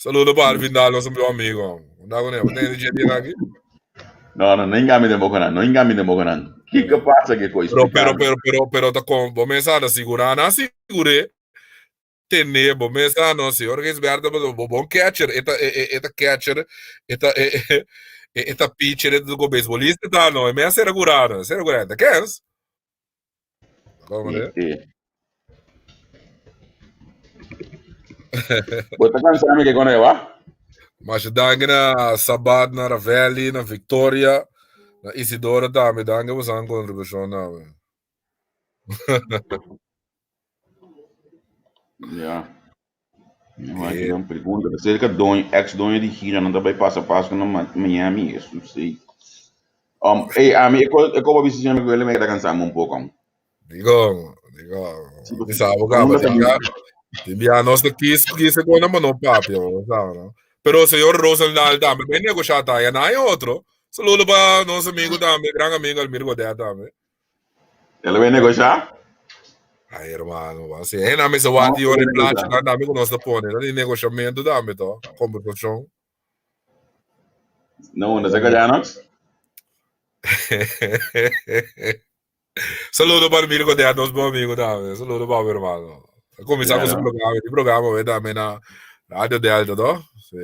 Saludo pa Alvin Daal, nos bon amigo. Unda ku ne? Bo tende dje dia aki? No, no, no ingami den bokonan, no ingami den bokonan. Kiko pasa ke koi? Pero, pero, pero, pero, pero ta kon, bo mesa ta sigurá, na siguré, tene, bo mesa no, si ora Gisberto, bo, bo bon catcher, eta, e, e, eta catcher, eta, e, e, e, eta pitcher, eta go beisbolista ta no, e mesa era curado, era curado, kens? Como ne? Sí. Bo ta cansá mi ke kono wa? Masha danki na Sabat, na Ravelli, na Victoria, na Isidora tambe. Danki pa boso contribucion tambe. Ja. No, aquí una pregunta. Acerca doño, ex doño di gira, no ta bai pasa Pasco na Miami, eso sí. Hey, a mi, e ko bisa siya mi me queda cansado un poco. Digo, digo, mi sabo ka, timbia nos ta kis kis ko na mano papia, sabe, no? Pero señor Rosendal tambe, bai negociar ta, ya na hay otro. Saludo pa nos amigo tambe, gran amigo Almir Godet tambe. El a bai negoshá? Ay, hermano, ba si hen ame sa wati ora e placha nan dame ku nos ta pone. Ta di negoshamentu tambe to, kombersashon. No, unda sa Janox? Saludo para Mirko de nos bom amigo tambe. Saludo pa mi hermano. Kuminsá ku su programa, di programa we tambe na Radio Delta, to? Sí.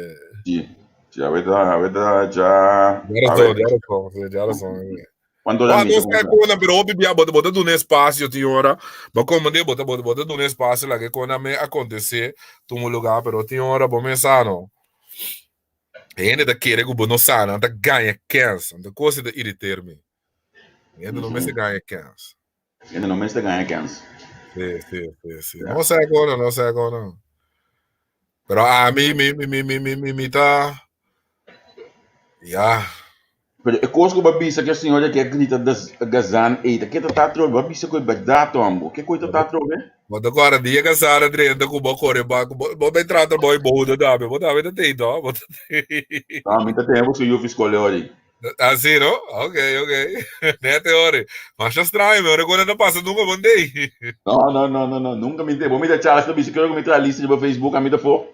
Sí, sí, awe ta, awe ta, ja. Ya razón, ya razón, sí, ya razón. Cuánto hora Ah, misa nos kumsa? kona, pero hopi bia bota bota duna espacio tin ora. Bo komende bota bota bota duna espacio la que kona me acontece tuma lugar, pero tin ora bo me sano. Hende ta kere ku bo no sa, nan ta gaña kens. Anto kos ta irriteer mi. Hende no mester gaña kens. Hende no mester gaña kens. Sí, sí, sí, sí. No sé kona, no sé kona. Pero a mi, mi, mi, mi, mi, mi, mi, mi ta... Ya. Pero e kos ku bo a bisa ku e señora ke a grita des Gazan ei ta ke ta ta atrobe? Bo a bisa ku e bèrdat hombo. Ke koi ta ta atrobe? Bo ta kòrda dia Gazan a drenta ku bo kore ba ku bo bo bai trata bo e bouda tambe. Bo tambe ta tei to. Bo ta tei. No, mi ta tei bo su yu fi skol e ora ei. Ah, sí, no? Ok, ok. Net e ora ei. Masha straño, mi ora ku no ta pasa nunka bon dei. No, no, no, no, no. Nunka mi tei. Bo mira Charles ta bisa kero ku mi traha lista riba Facebook, ami ta fo.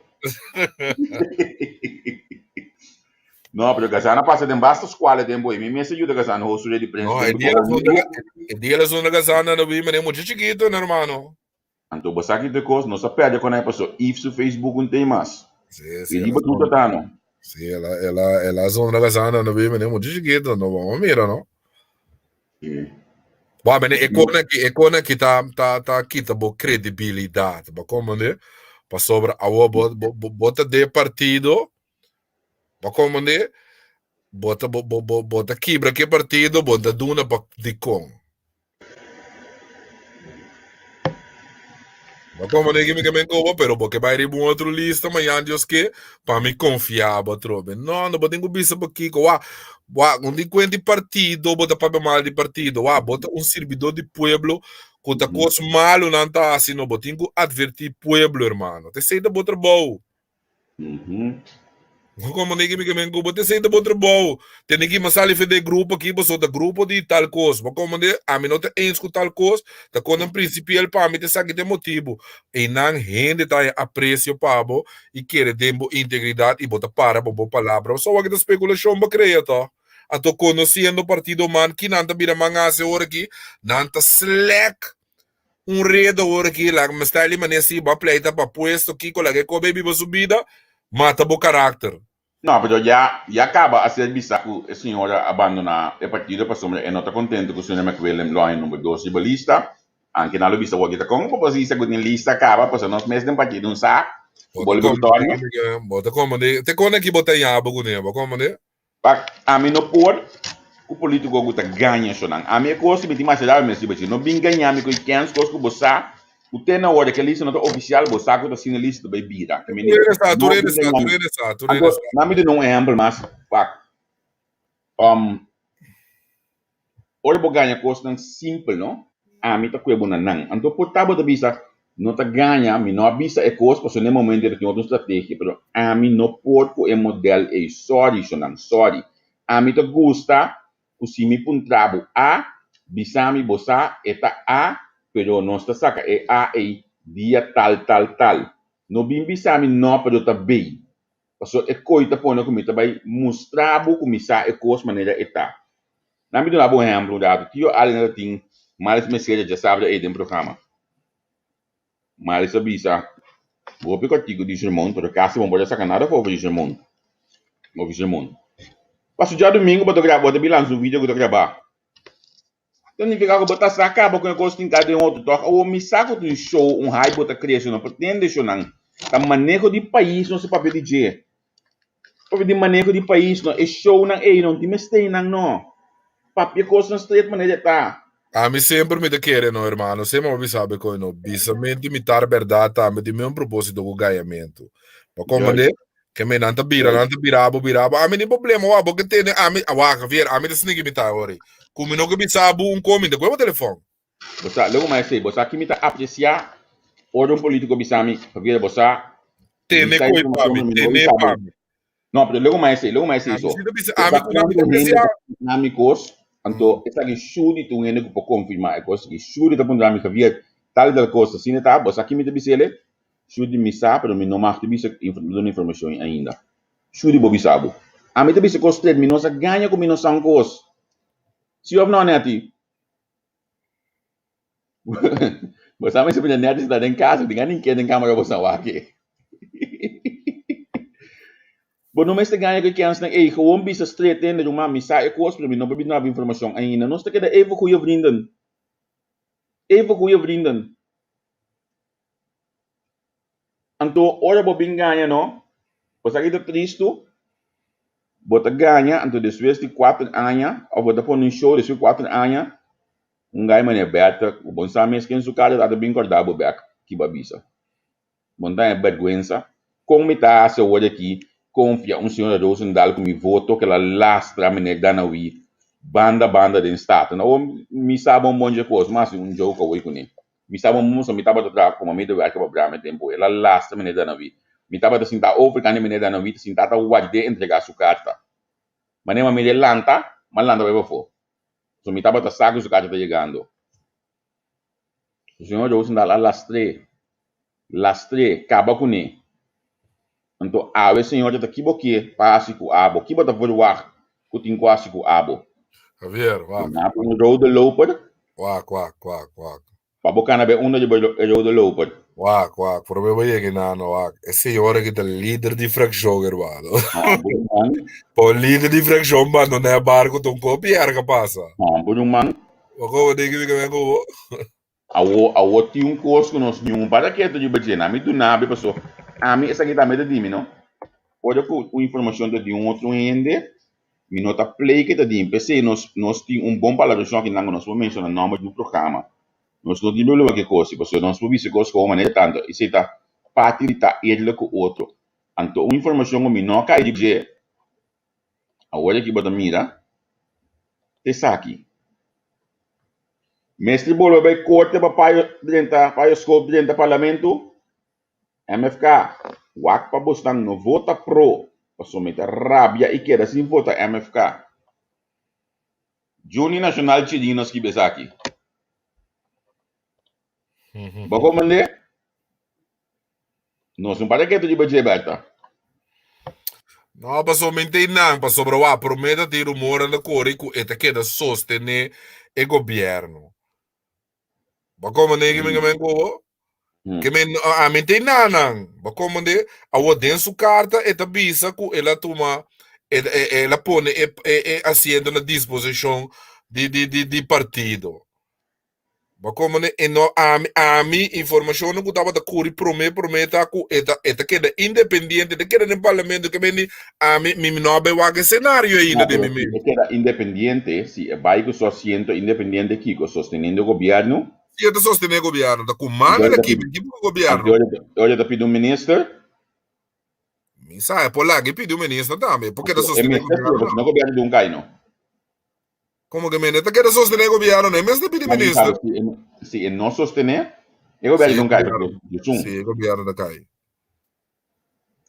No, pero Gazan a pasa den basta scuala den boy. Mi mes a yuda Gazan host su di prensa. No, e dia la zona, e dia la zona Gazan na bi mane mucho chiquito, no, hermano. Anto bo sa ki te cos, nos a perde con hij paso if su Facebook un tem mas. Sí, sí. Y riba tu tata no. Sí, ela, ela, ela zona Gazan na bi mane mucho chiquito, no vamos mira, no. Sí. Bo, mane, e kona ki, e kona ki ta, ta, ta kita bo credibilidad, bo komende, pasobra awo bo, bo, bo, bo ta de partido, Bo komprendé? Bo ta bo bo bo ta kibra ke partido, bo ta duna pa dikon. Bo komprendé ke mi ke men koba, pero bo ke bai riba un otro lista mañan Dios ke, pa mi konfia bo atrobe. No, no bo tin ku bisa pakiko. Wak, wak, un di kuenta di partido, bo ta papia mal di partido. Wak, bo ta un sirbidó di pueblo ku ta kos malu nan ta hasi, no, bo tin ku atvertí pueblo, hermano. T'esei ta bo trabou. Como nigi mi men bo te senta bo trabou. Tene ki masali fe de grupo aki boso ta grupo di tal kos. Bo como de a mi no ta eens ku tal kos, ta kon en principiel pa mi te saki te motibu. Einan hende ta haña aprecio pa bo i kere den bo integridad i bo ta para pa bo palabra. So wak ta spekulashon bo krea to. Anto konosiendo partido man kinan ta bira man hasi ora aki, nan ta slek Un redo awor aki, laga mi sta li manera si bo a pleita pa puesto kiko laga e kobe biba su bida, mata bo karakter. No, pero ya ya caba a ser bisa cu e señora a bandona e partido pasobra e no ta contento cu señor McWillem lo haña number dos riba lista. Anke nan lo bisa wak ta con bo por bisa cu tin lista caba pasobra nos mes den partido un sa cu Bo bo ta lo victoria. Bo ta comprende, te con aki bo ta yaba cune, bo comprende? Pak ami no por ku politiko ku ta gaña eshonan. Ami e kos mi tin masha rabia mes riba dje. No bin gaña mi ku e kens kos ku bo sa ku te na ora ke lista no ta ofisial bo sa ku ta asina lista ta bai bira. Tur hende sa, tur hende sa, tur hende sa, tur hende sa. Nan mi duna un ehèmpel mas pak. Ora bo gaña kosnan simpel no, ami ta kue bo na nan. Anto por ta bo ta bisa, no ta gaña, mi no a bisa e kos pasobra na e momento e ta tin otro strategia, pero ami no por ku e model ei, sorry shonan, sorry. Ami ta gusta ku si mi puntra bo A, bisa mi bo sa e ta A, pero nos ta saka e A ei dia tal tal tal. No bin bisa mi no pero ta B. Paso e koi ta pone ku mi ta bai mustra bo ku mi sa e kos manera e ta. Nan mi duna bo un ehèmpel un ratu. Tio Allen ta tin Maris Mesera djasabra ei den programa. Maris a bisa, Hopi kòrtiku di sermon, pero kasi bo no por a saka nada for di sermon. Of sermon. Paso djadumingu bo ta graba, bo ta bin lansa un video ku ta grabá. Ta nifiká ku bo ta sa kaba ku e kos tin ka den otro tòg. Awor mi sa ku tin show, un hype bo ta krese, no pretende shownan. Ta maneho di pais nos ta papia di dje. Papia di maneho di pais no. E shownan ei no tin mester nan no. Papia kosnan straight manera e ta. Ami semper mi ta kere no hermano, semper mi a bisa bo koe no, bisamentu imitar berdad tambe tin mesmo proposito ku gayamentu. Bo komprende? Ke me nan ta bira, nan ta bira bo, bira bo. Ami ni problema wak, bo ke tene ami, wak Javier, ami ta sneaky mi ta awor ei. Ku mi no ke bisa bo un ko, mi ta kohe bo telefon. Bo sa, loke mi a esei, bo sa ki mi ta aprecia ora un politico bisa mi, Javier, bo sa, mi Tene sa koe informacion pa mi, pero mi no tene bisa bo. pa mi. No, pero loke mi a esei, loke mi a esei Ami so. si ta bisa, Bo ami sa ku nan mi cuanto ta hende aprecia. ta confirma mi cos, anto esaki shuri ta un hende ku por confirma e cos, i shuri ta puntra mi, Javier, tal i tal cos, asina ta, bo sa ki mi ta bis'el? Shudi mi sa pero mi no mag ta bisa duna informacion ainda. Shudi bo bisa bo. Ami ta bisa cos straight mi no sa gaña cu mi no sa un cos. Si of no Netty? Bo sa mi sa mira Netty sta den casa tin a ninke den camera bo sa wak e. Bo no mester gaña cu e kensnan ey gewoon bisa straight tende ruman mi sa e cos pero mi no por duna bo informacion ainda. Nos ta keda even goeie vrienden. Even goeie vrienden. Anto ora bo bin gaña no, bo sa ki ta tristu? Bo ta gaña anto despues di kuater aña of bo ta pone un show despues di kuater aña un guy manera Bertha ku bo no sa mes ken su kara ta bin kòrda bo bèk ki bo a bisa. Bo no ta haña bèrgwensa? Kon mi ta hasi awor aki konfia un señora Rosendal ku mi voto ku el a lastra meneer Danawi banda banda den Staten? Awor mi sa bon bon dje kos, mi a hasi un joke awor kuné. Mi sa bon musa mi tabata traha komo medewerker pa Brahma e tempu. El a lastra meneer Danawi. Mi tabata sinta over kende meneer Danawi ta sinta ta ward'é entregá su karta. Manera mi mir'é lanta, m'a lanta bai pafó. Pasobra mi tabata sa ku su karta ta yegando. Su señor Rosendal a lastr'é, lastr'é, kaba kuné. Anto awe señor ta ki bo ke pa hasi ku abo? Ki bo ta verwagt ku tin ku hasi ku abo? Javier, wak. Duna bo un rode loper. Wak, wak, wak, wak. Pa bo kana bai unda di bo e rode loper. Wak, wak, prome bo yega nano, wak. E señor aki ta lider di fraccion, hermano. No, bo ruman. Pa un lider di fraccion bandona e barco ta un kopi erga pasa. No, bo ruman. Bo komo den ki mi ke ku bo? Awo awo tin un kos ku nos niun para ketu riba dje. Na mi duna bi paso ami esaki tambe ta di mi no. Ora ku un informashon ta di un otro hende mi no ta play ke ta di mi. P'esei nos nos tin un bon palabrashon aki nan ku nos por menshona nòmber di un programa. Nos no tin problema ku e kos pasobra nos por bisa e kos komo manera tantu. Esei ta parti di ta eerlijk ku otro. Anto un informashon ku mi no a kai riba dje awor aki bo ta mira ta esaki. Mester bolbe bai korte pa payo drenta payo skop drenta parlamento? MFK, wak pa bosnan no vota pro paso mi ta rabia i keda sin vota MFK. Juni Nacional Chirino skibi esaki. Bo komprende? Nos no para ketu riba dje, Berta. No, pasobra mi ntei nan, pasobra wak, promé ta tin rumornan ta kore ku e ta keda sostené e gobièrnu. Bo komprendé ki mi ke men ku bo? Ke men, ami ntei nan nan. Bo komprendé? Awor den su karta e ta bisa ku el a tuma, el a pone e e asiento na disposishon di di di di partido. Bo komprende? E no ami, ami informashonnan ku tabata kuri promé promé ta ku e ta e ta keda independiente, e ta keda den parlamento ke men di ami mi no a bai wak e senario ainda No, den pero mi si mente. e keda independiente, si e bai ku su asiento independiente kiko sosteniendo gobièrnu, Si e ta sostené gobièrnu ta ku anto manda e el ta aki, pidi, mi kiba ku anto gobièrnu. e ta pidi un minister. Mi sa e por laga e pidi un minister tambe, e por keda Anto e sostené mester si, gobièrnu pasobra no. no gobièrnu di un kai no. Como que mende ta keda sostené gobierno, no e mester pidi Ma mi minister. sabe, si e, si e no sostené, e Si gobierno e no kai, gobierno, porque Jesum. si e gobierno ta kai.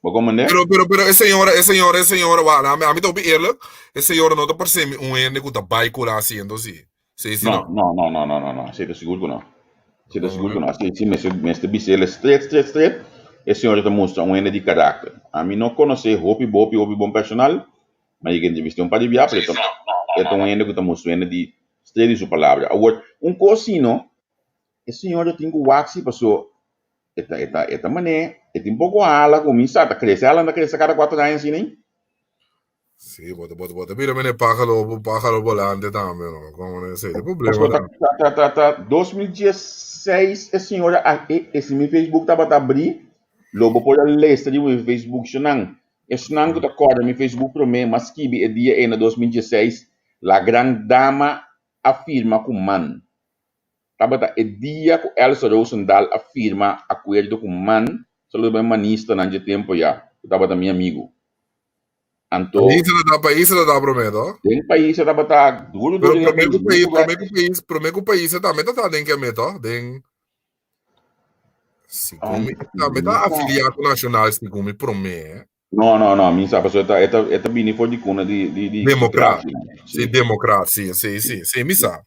Bo comprende? Pero, pero, pero e señora, e señora, e señora, wa, ami, ami ta hopi eerlijk, e señora no ta parse mi un hende ku ta bai kula haciendo si. Sí, sí, No, no. no, no, no, no, no, no. Esei ta sigur ku no. Esei ta sigur ku No, no. Esei si mester, mester bis'el straight, straight, straight. E señora ta mustra un hende di karakter. Ami no konosé hopi hopi hopi bon personal, ma yega entrevist'é un par di bia, pero e ta e ta un hende ku ta mustra un hende di strea di su palabra. Awor, un kos si no, e señora tin ku wak si paso e ta e ta e ta man'é e tin poko hala ku mi sa ta krese hala ta krese kada kuater aña asina. Sí, bo ta, bo ta, bo ta mira mene pájaro, pájaro volante tambe, no? Como no sé, de problema Pasobra tambe. ta, ta, ta, ta 2016 e señora a, e, e si mi Facebook tabata abrí, lo bo por a lesa riba mi Facebook esnan. Esnan ku ta kòrda mi Facebook promé, m'a skibi e dia ei na 2016, La gran dama a firma ku man. Tabata e dia ku Elsa Rozendal a firma akuerdo ku man, saludo pa e manistanan dje tempu ya, ku tabata mi amigu. Anto. Pais ta pais ta promé to. Den pais tabata duro duro. Pero promé ku pais promé ku pais promé ku pais tambe ta den ke to den segun mi tambe ta afiliá ku Nacional segun mi promé. No no no mi sa pasobra e ta e ta bini for di kuna di di di Democrat. Si democrat si si si si mi sa.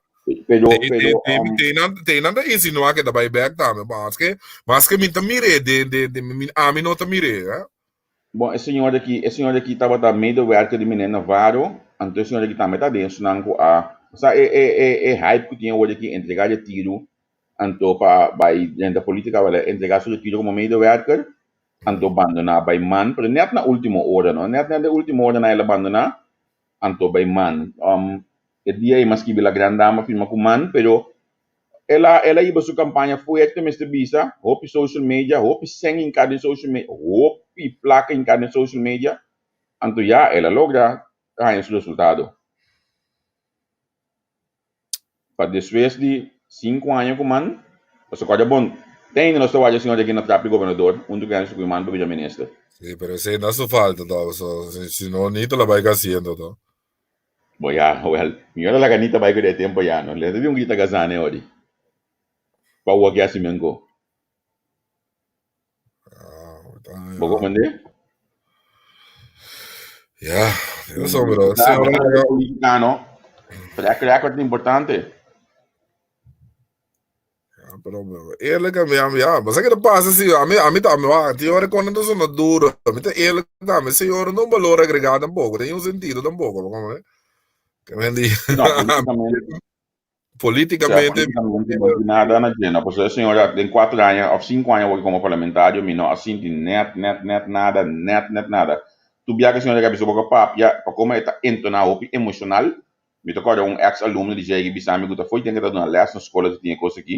Pero pero Te nan te nan ta insinuá ke ta bai bèk tambe maske maske mi ta mir'é den den den ami no ta mir'é. Bon, e señor aki, e señor aki tabata medewerker di meneer Navarro, anto e señor aki tambe ta den esnan ku a, sa e e e e hype ku tin awor aki entrega retiro, anto pa bai drenta politica wala entrega su retiro komo medewerker, anto bandona bai man, pero net na ultimo ora no, net net na ultimo ora nan el a bandona, anto bai man. E dia ei mas skibi la gran dama firma ku man, pero El a el a hiba su campaña fuerte mester bisa, hopi social media, hopi cen hinca den social media, hopi placa hinca den social media, anto ya el a logra haña su resultado. Pa despues di cinco aña cu man, pasobra corda bon, te ainda nos ta wak e señor aki na trap di gobernador hunto cu Henry cu man pa bira minister. Sí, pero esey no hace falta to, so, si no, ni te la bay haciendo to. Bo ya, wel, mi ora laga Anita bai ku de tempo ya no. Lenta di un grita gazane ori. Pa wak ya si mengo. Bo comprende? Ya, eso bro. Sí, ahora laga política no. Track record importante. Ja, pero eerlijk, ja, ja, maar zeg dat pasa si, a mi, a mi tambe, wa, ti ora cuando entonces no duro, a mi ta eerlijk tambe, señor, no valor agregado tampoco, tiene un sentido tampoco, ¿cómo es? Que me di, No, políticamente, políticamente, o sea, políticamente no tiene nada na llena. Pues la señora, den 4 años of 5 años voy como parlamentario, mi no a sinti net, net, net nada, net, net nada. Tu biaha señora que avisó boca papia, pa como eta entonado, hopi emocional, Mi ta kòrda un eks alumno di dje bisa mi ku ta fo'i ten ke ta duna lès na skola ta tin e kos aki,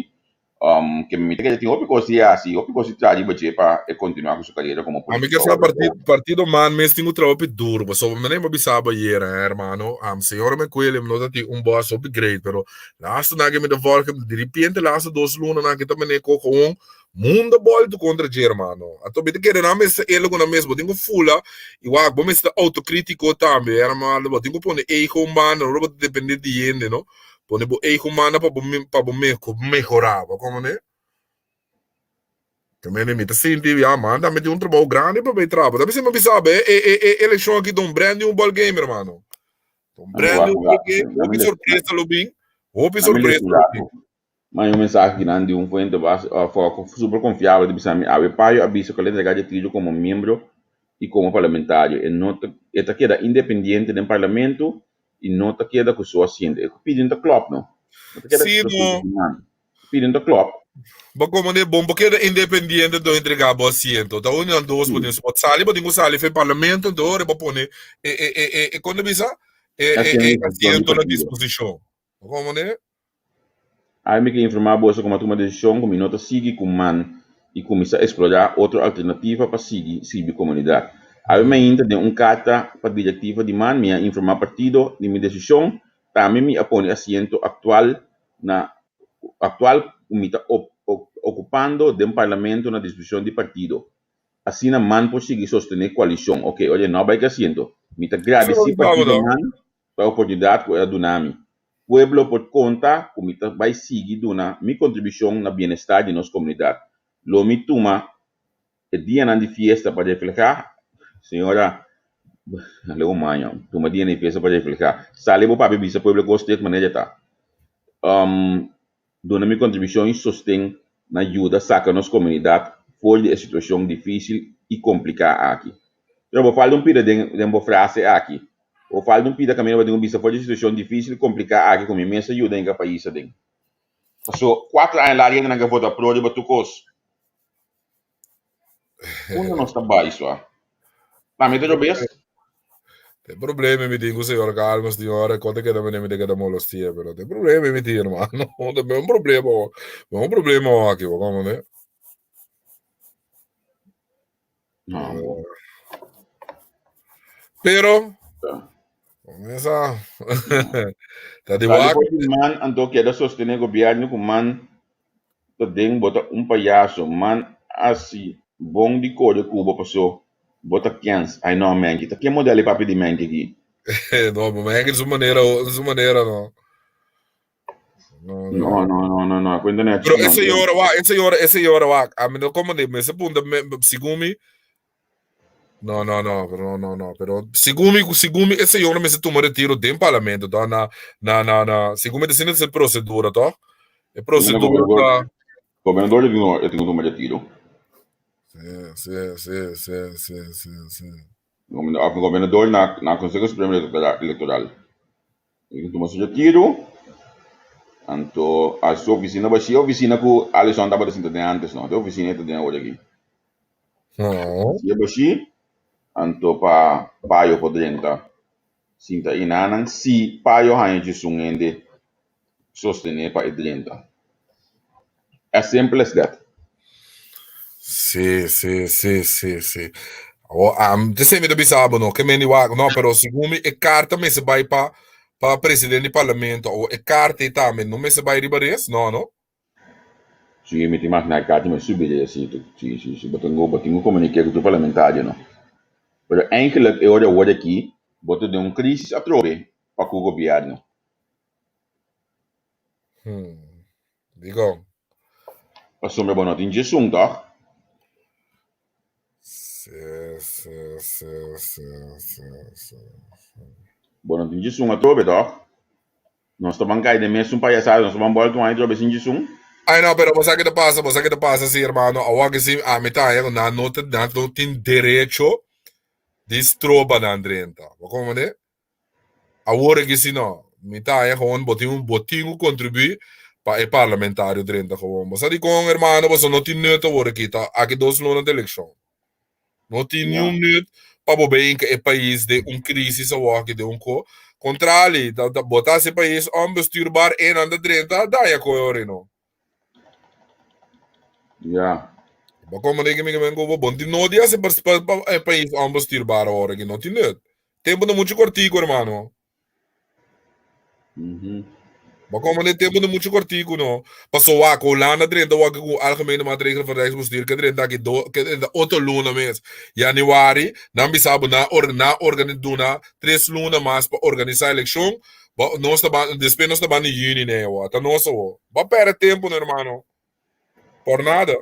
ke mi ta kere tin hopi kos di hasi, hopi kos di traha riba dje pa e kontinuá ku su karera komo A mi ke polítiko. sa partido, partido man mes tin ku traha hopi duro, pasobra mi a bisa bo ayera, hè, hermano, señora McWilliam no ta tin un bòs hopi great, pero laatste nan ke mi ta vòlg, di repente laatste dos lunanan ke ta mene ko gewoon Mundo bolto contra dje, hermano. Anto mi ta kere nan mester eerlijk cu nan mes. Bo tin cu fula y wak, bo mester ta autocritico tambe, hermano. Bo tin cu pone ego un banda, no bo ta depende di hende, no. Pone bo ego un banda pa bo pa bo mehora, bo comprende? Tambe mi ta sinti, ya, man, tambe tin un trabou grandi pa bay traha. Bo ta bisa mi bisa bo, e e e eleccion aki ta un brand new ball game, hermano. Ta un brand new ball game, hopi sorpresa lo bin, hopi sorpresa lo bin. Manda un mensahe kinan di un fuente super confiabel di bisa mi awe Payo a bisa cu el a entrega retiro como miembro y como parlamentario. E no ta e ta keda independiente den parlamento y no ta keda cu su asiento. E cu pidi no ta klop no. No ta keda Sí, cu su no. asiento man. Pidi no ta klop. Bo como de bon bo keda independiente do entrega bo asiento. Ta un nan dos bo tin bo sali bo tin cu sali fe parlamento do ora bo pone e e e e con ta bisa e e e asiento na disposicion. Bo como de? Ai mi ke informá boso ku mi a tuma desishon ku mi no ta sigui ku man i kuminsá eksplorá otro alternativa pa sigui sirbi komunidat. Awe mainta den un karta pa direktiva di man mi a informá partido di mi desishon, tambe mi a pone asiento aktual na aktual ku mi ta okupando den parlamento na disposishon di partido. Asina man por sigui sostené koalishon. Oke, oye, no bai ku asiento. Mi ta gradisí partido man pa e oportunidat ku el a duna mi. Pueblo por konta ku mi ta bai sigui duna mi kontribushon na bienestar di nos komunidat. Lo mi tuma e dianan di fiesta pa reflehá, señora, leu un maña, tuma dianan di fiesta pa reflehá. Sali bo papia bisa pueblo kos tet manera e ta. Duna mi kontribushon i sosten na yuda saka nos komunidat for di e situashon difísil i kompliká aki. Pero bo falta un pida den den bo frase aki. Bo falta un pida kaminda bo tin ku bisa for di e situashon difísil i kompliká aki ku mi mes a yuda hinka pais aden. Paso kuater aña largu hende nan ke vota pro riba tur kos. Unda nos ta bai sua? Ta mi ta robes? Te problema mi tin ku señor Calmes tin ora kote keda mene mi te keda molestia pero te problema mi tin hermano te un problema un problema aki bo komo ne No, bo. Pero Comienza. Ta di Sali wak. for di man anto keda sostene gobierno ku man ta den bo ta un payaso man asi bon di kore ku bo paso bo ta kens ai no menki ta ke model e papia di menki aki. No, ma menki su manera, su manera no. No, no. No, no, no, no, cuenta net. Pero e señora wak, e señora, e señora wak, a mi no como de, me se punta, me, segun mi, no, no, no, pero no, no, no, pero segun mi, segun mi, e señora mester tuma retiro den parlamento, toch? Na, na, na, na, segun mi ta asina e procedura, toch? E procedura ta... Gobernador e tin e tin tuma retiro. Sí, sí, sí, sí, sí, sí, sí. Gobernador na, na Consejo Supremo Electoral. E tin tuma su retiro, anto a su oficina bashí, oficina ku Alison tabata sinta den antes no, e oficina e ta den awor aki. No. Si e bashí, anto pa Payo por drenta sinta enanan, si Payo haña djesun hende sostené pa e drenta. As simple as that. Sí, sí, sí, sí, sí. Awor, am, te mi ta bisa bo no, ke men di wak, no, pero segun mi e karta mester bai pa pa presidente di parlamento, o e karta ei tambe no mester bai riba res, no, no? Sí, mi ta imaginá e karta mester subi res, sí, sí, sí, sí, bo tin ku, bo tin ku komuniké ku tur parlamentario, no. Pero eigenlijk e ora awor aki bo ta den un krisis atrobe pa ku gobièrnu. Hmm. Dikon? Pasobra bo no tin djesun, tòg? Sí, sí, sí, sí, sí, sí, sí. Bo no tin djesun atrobe, tòg? Nos ta ban kai den mesun payasada, nos ta ban bòlta un aña atrobe sin djesun. Ay no, pero bo sa ke ta pasa, bo sa ke ta pasa si hermano, awor ke si ami ta haña ku nan no ta, nan no tin derecho di stroba nan drenta. Bo komprende? Awor aki si no, mi ta haña gewoon bo tin bo tin ku kontribuí pa e parlamentario drenta gewoon. Bo sa dikon hermano pasobra no tin nut awor aki, ta aki dos luna ta elekshon. No tin niun nut pa bo bin hinka e pais den un krisis awor aki den un ko. Kontrali, ta ta bo ta hasi e pais onbestuurbaar e nan ta drenta daña koe ora no. Ja. Bo komprende ke mi ke men ku bo bon tin no di hasi pa pa e pais onbestuurbaar awor aki, no tin nut. Tempo ta mucho kortiku, hermano. Bo komprende tempo ta mucho kortiku, no. Paso wak, Holanda drenta wak ku algemene maatregelen van Rijksbestuur ke drenta aki do, ke drenta otro luna mes. Januari, nan bisa bo nan or, nan organi duna tres luna mas pa organisa elekshon. Bo, nos ta ban, despues nos ta ban di juni ne awo. Ta nos awo. Bo a perde tempo, no, hermano. Por nada.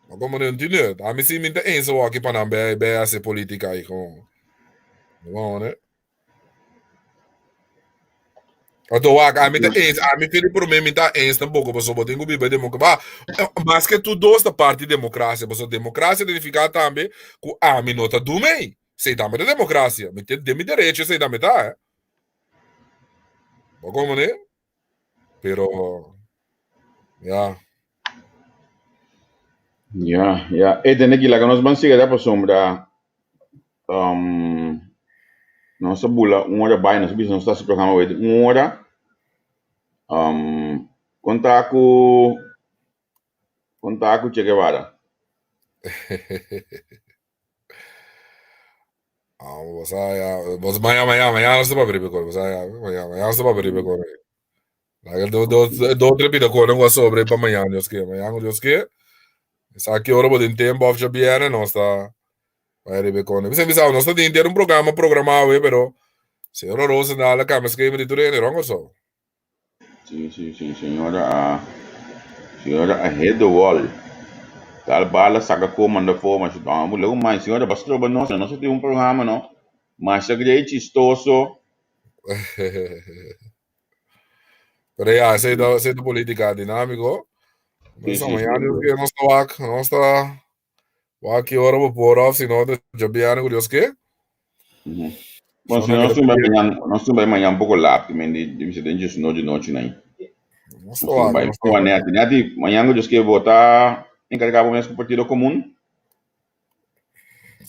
Ma como no entiende, a mi sí mi ta eens awor aki pa nan bij bij haci politica ahí gewoon. Gewoon, hè. Anto wak, a mi ta eens, a mi firi promé mi ta eens tampoco, pasobra bo tin ku biba democracia. Ba, maske tur dos ta parti democracia, pasobra democracia ta nifiká tambe ku ami no ta du mei. Esei tambe ta democracia. Mi tin den mi derecho esei tambe ta, hè. Bo komprende? Pero, ya. Ya, ya. E tende ki laga nos ban siga ta pasobra um, nos a bula un ora bai, nos a bisa nos ta hasi programa wei di un ora. Um, konta ku konta ku Che Guevara. Ah, bo sa ya, bo sa mañana, mañana, mañana nos ta papia riba e kos, bo sa ya, mañana, mañana nos ta papia riba e kos. Laga do, do, do tres pida kos ku a sobra pa mañana, Dios ke, mañana ku Dios ke, sa ki ora bo tin tempo òf djabièrnè nos ta bai riba e kos. Mi sa nos ta tin un programa programá awe, pero señora Rosendaal a kambia skema di tur hende, rònt Kòrsou. Sí, sí, sí, señora a, señora a hit the wall. Tal bala saca ko manda fo, mas ah, luego mas señora ba stroba nos, nos tin un programa no. Masha grei chistoso. Pero ya, esei ta, esei ta politica dinámico. Nos mañana Dios ke nos ta wak, nos ta wak ki ora bo por of si no ta djabièrnè ku Dios ke. Bueno, si nos tumba mañana, nos tumba mañana un poco laat, men di di bisa den djes nochi nochi nai. Nos ta wak, nos ta wak. Neti, neti, mañana ku Dios ke bo ta encargá bo mes ku partido komun.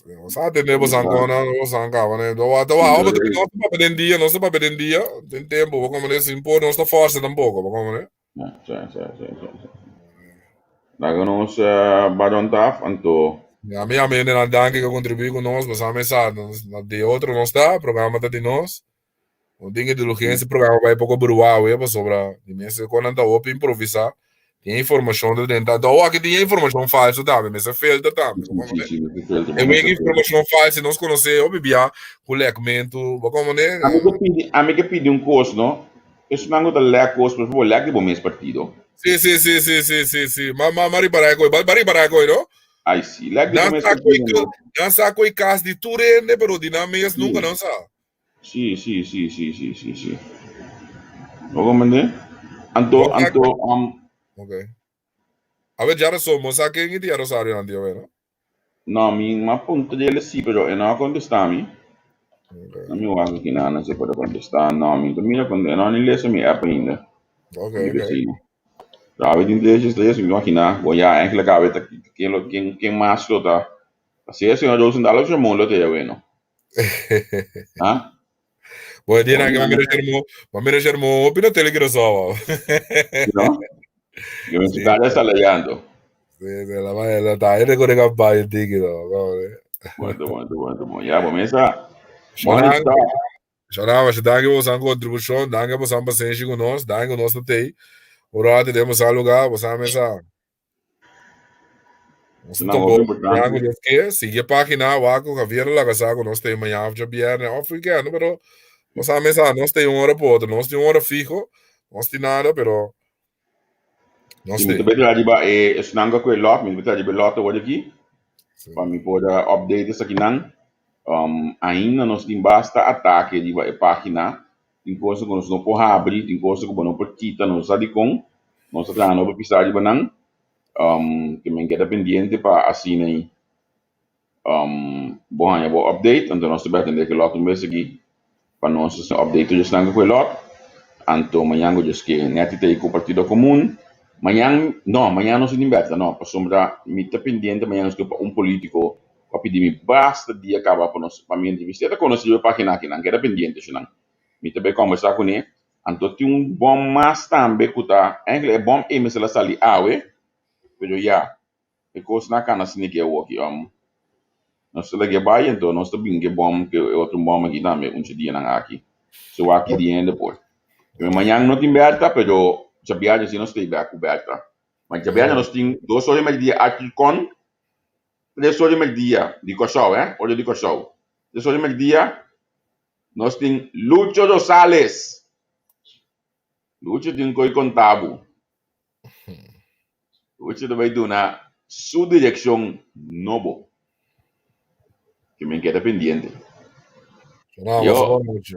Nos a atendé bo san kona, bo san kaba ne. Do wa, do wa, nos ta papia den dia, nos ta papia den dia, den tempo, bo komprendé, sin por nos ta forsa tampoko, bo komprendé. Ja, sí, sí, sí, sí, sí. Laga nos uh, baron taf, anto. Ja, mi ame na danki que contribuí con nos, mas ame sa, na de otro nos ta, programa ta di nos. No tin indulgencia, programa vai poco bruá, we, pasobra di mes con ta hopi improvisa. Tin informacion ta den, ta aki tin informacion falso tambe, mester filter tambe. Sí, sí, mester filter. E wega informacion falso, nos conoce hopi bia cu lekmento, bo como ne? Ami ke pidi, ami ke pidi un cos, no? Esnan ku ta lek kos, por favor, lek di bo mes partido. Sí, sí, sí, sí, sí, sí, sí. Ma, ma, ma ripará koe, ba, ba ripará koe, no? Ai, sí, lek di bo Nan mes sa koe, partido, no. nan sa koe kas di tur hende, pero di nan mes nunka Sí. nan sa. Sí, sí, sí, sí, sí, sí, sí. Bo comprende? Anto, Bo sa, anto, um, ok. A ver, ya rason, bo sa ken i tia Rosario nan tio, no? No, mi m'a puntra djele sí, pero e no a contestá mi. Ok. No mi wak aki nan si e por a contestá. No, mi ta mira con e no a ni lesa mi app ainda. Ok, Mi ok. vecino. Pero awe tin tres estrellas, mi ta imaginá. Bon, ya, eigenlijk awe ta ken lo ken ken mas lo ta. Así e señor Roosendaal of Jamon lo ta ya bueno. Ah? Bueno, dia nan ke mira Germón, ma mira Germón hopi na tele Curaçao. No? Yo me Sí. cara está leyendo. Sí, sí, la vaya, la ta, ene kore campaña tiki no, Bueno, bueno, bueno, bueno. Ya, bo mesa. Shonan, Shonan, masha danki bosan kontribushon, danki bosan pasenshi ku nos, danki ku nos ta tei. Ora tenemos al lugar, bosan mesa. Nos Na ta hopi bo importante. Dios ke, sigue página wako Javier laga sa ku nos te mañana of djabierne of weekend, pero nos a mesa nos te un hora por otro, nos tin un hora fijo, nos tin nada, pero nos Si mi te. ta bay traha riba e esnan ku e lot, mi ta bay traha riba e lot awor aki, Sí. pa mi por a update esakinan. Um, ainda nos tin basta atake riba e página. Tin cosa ku nos no por habri, tin cosa ku bo no por kita, nos sa dikon. Nos ta trahando pa pisa riba nan. Um, ke men keda pendiente pa asina ei um, bo haña bo update, anto nos ta bai atende ke lot un bes aki pa nos asina update tur esnan ku e lot. Anto mañan ku Dios ke nèt ta ei ku Partido Komun. Mañan, no, mañan nos no tin bèta, no, pasobra mi ta pendiente mañan nos ke pa un polítiko ku a pidi mi basta dia kaba pa nos pa mi entrevist'é. E ta konosí riba e página aki nan, keda pendiente shunan. Mi ta bai kòmbersá kuné. Anto tin un bòm mas tambe ku ta, eigenlijk e bòm ei mester a sali awe, pero ya, e kosnan a kana asina ki awoki. Nos ta lag'é bai, anto nos ta bin ku e bòm, ku e otro bòm aki tambe un dianan aki. So wak ki dia hende por. Mañan no tin bèrta, pero djabièrnè si nos ta ei bèk ku bèrta. Ma djabièrnè nos tin dos ora i mèrdia aki kon tres ora i mèrdia di Kòrsou, eh, ora di Kòrsou. Tres ora i mèrdia Nos tin Lucho Rosales. Lucho tin koe konta bo. Lucho ta bai duna su direkshon nobo. Ke men keda pendiente. No, Yo. mas boa noite.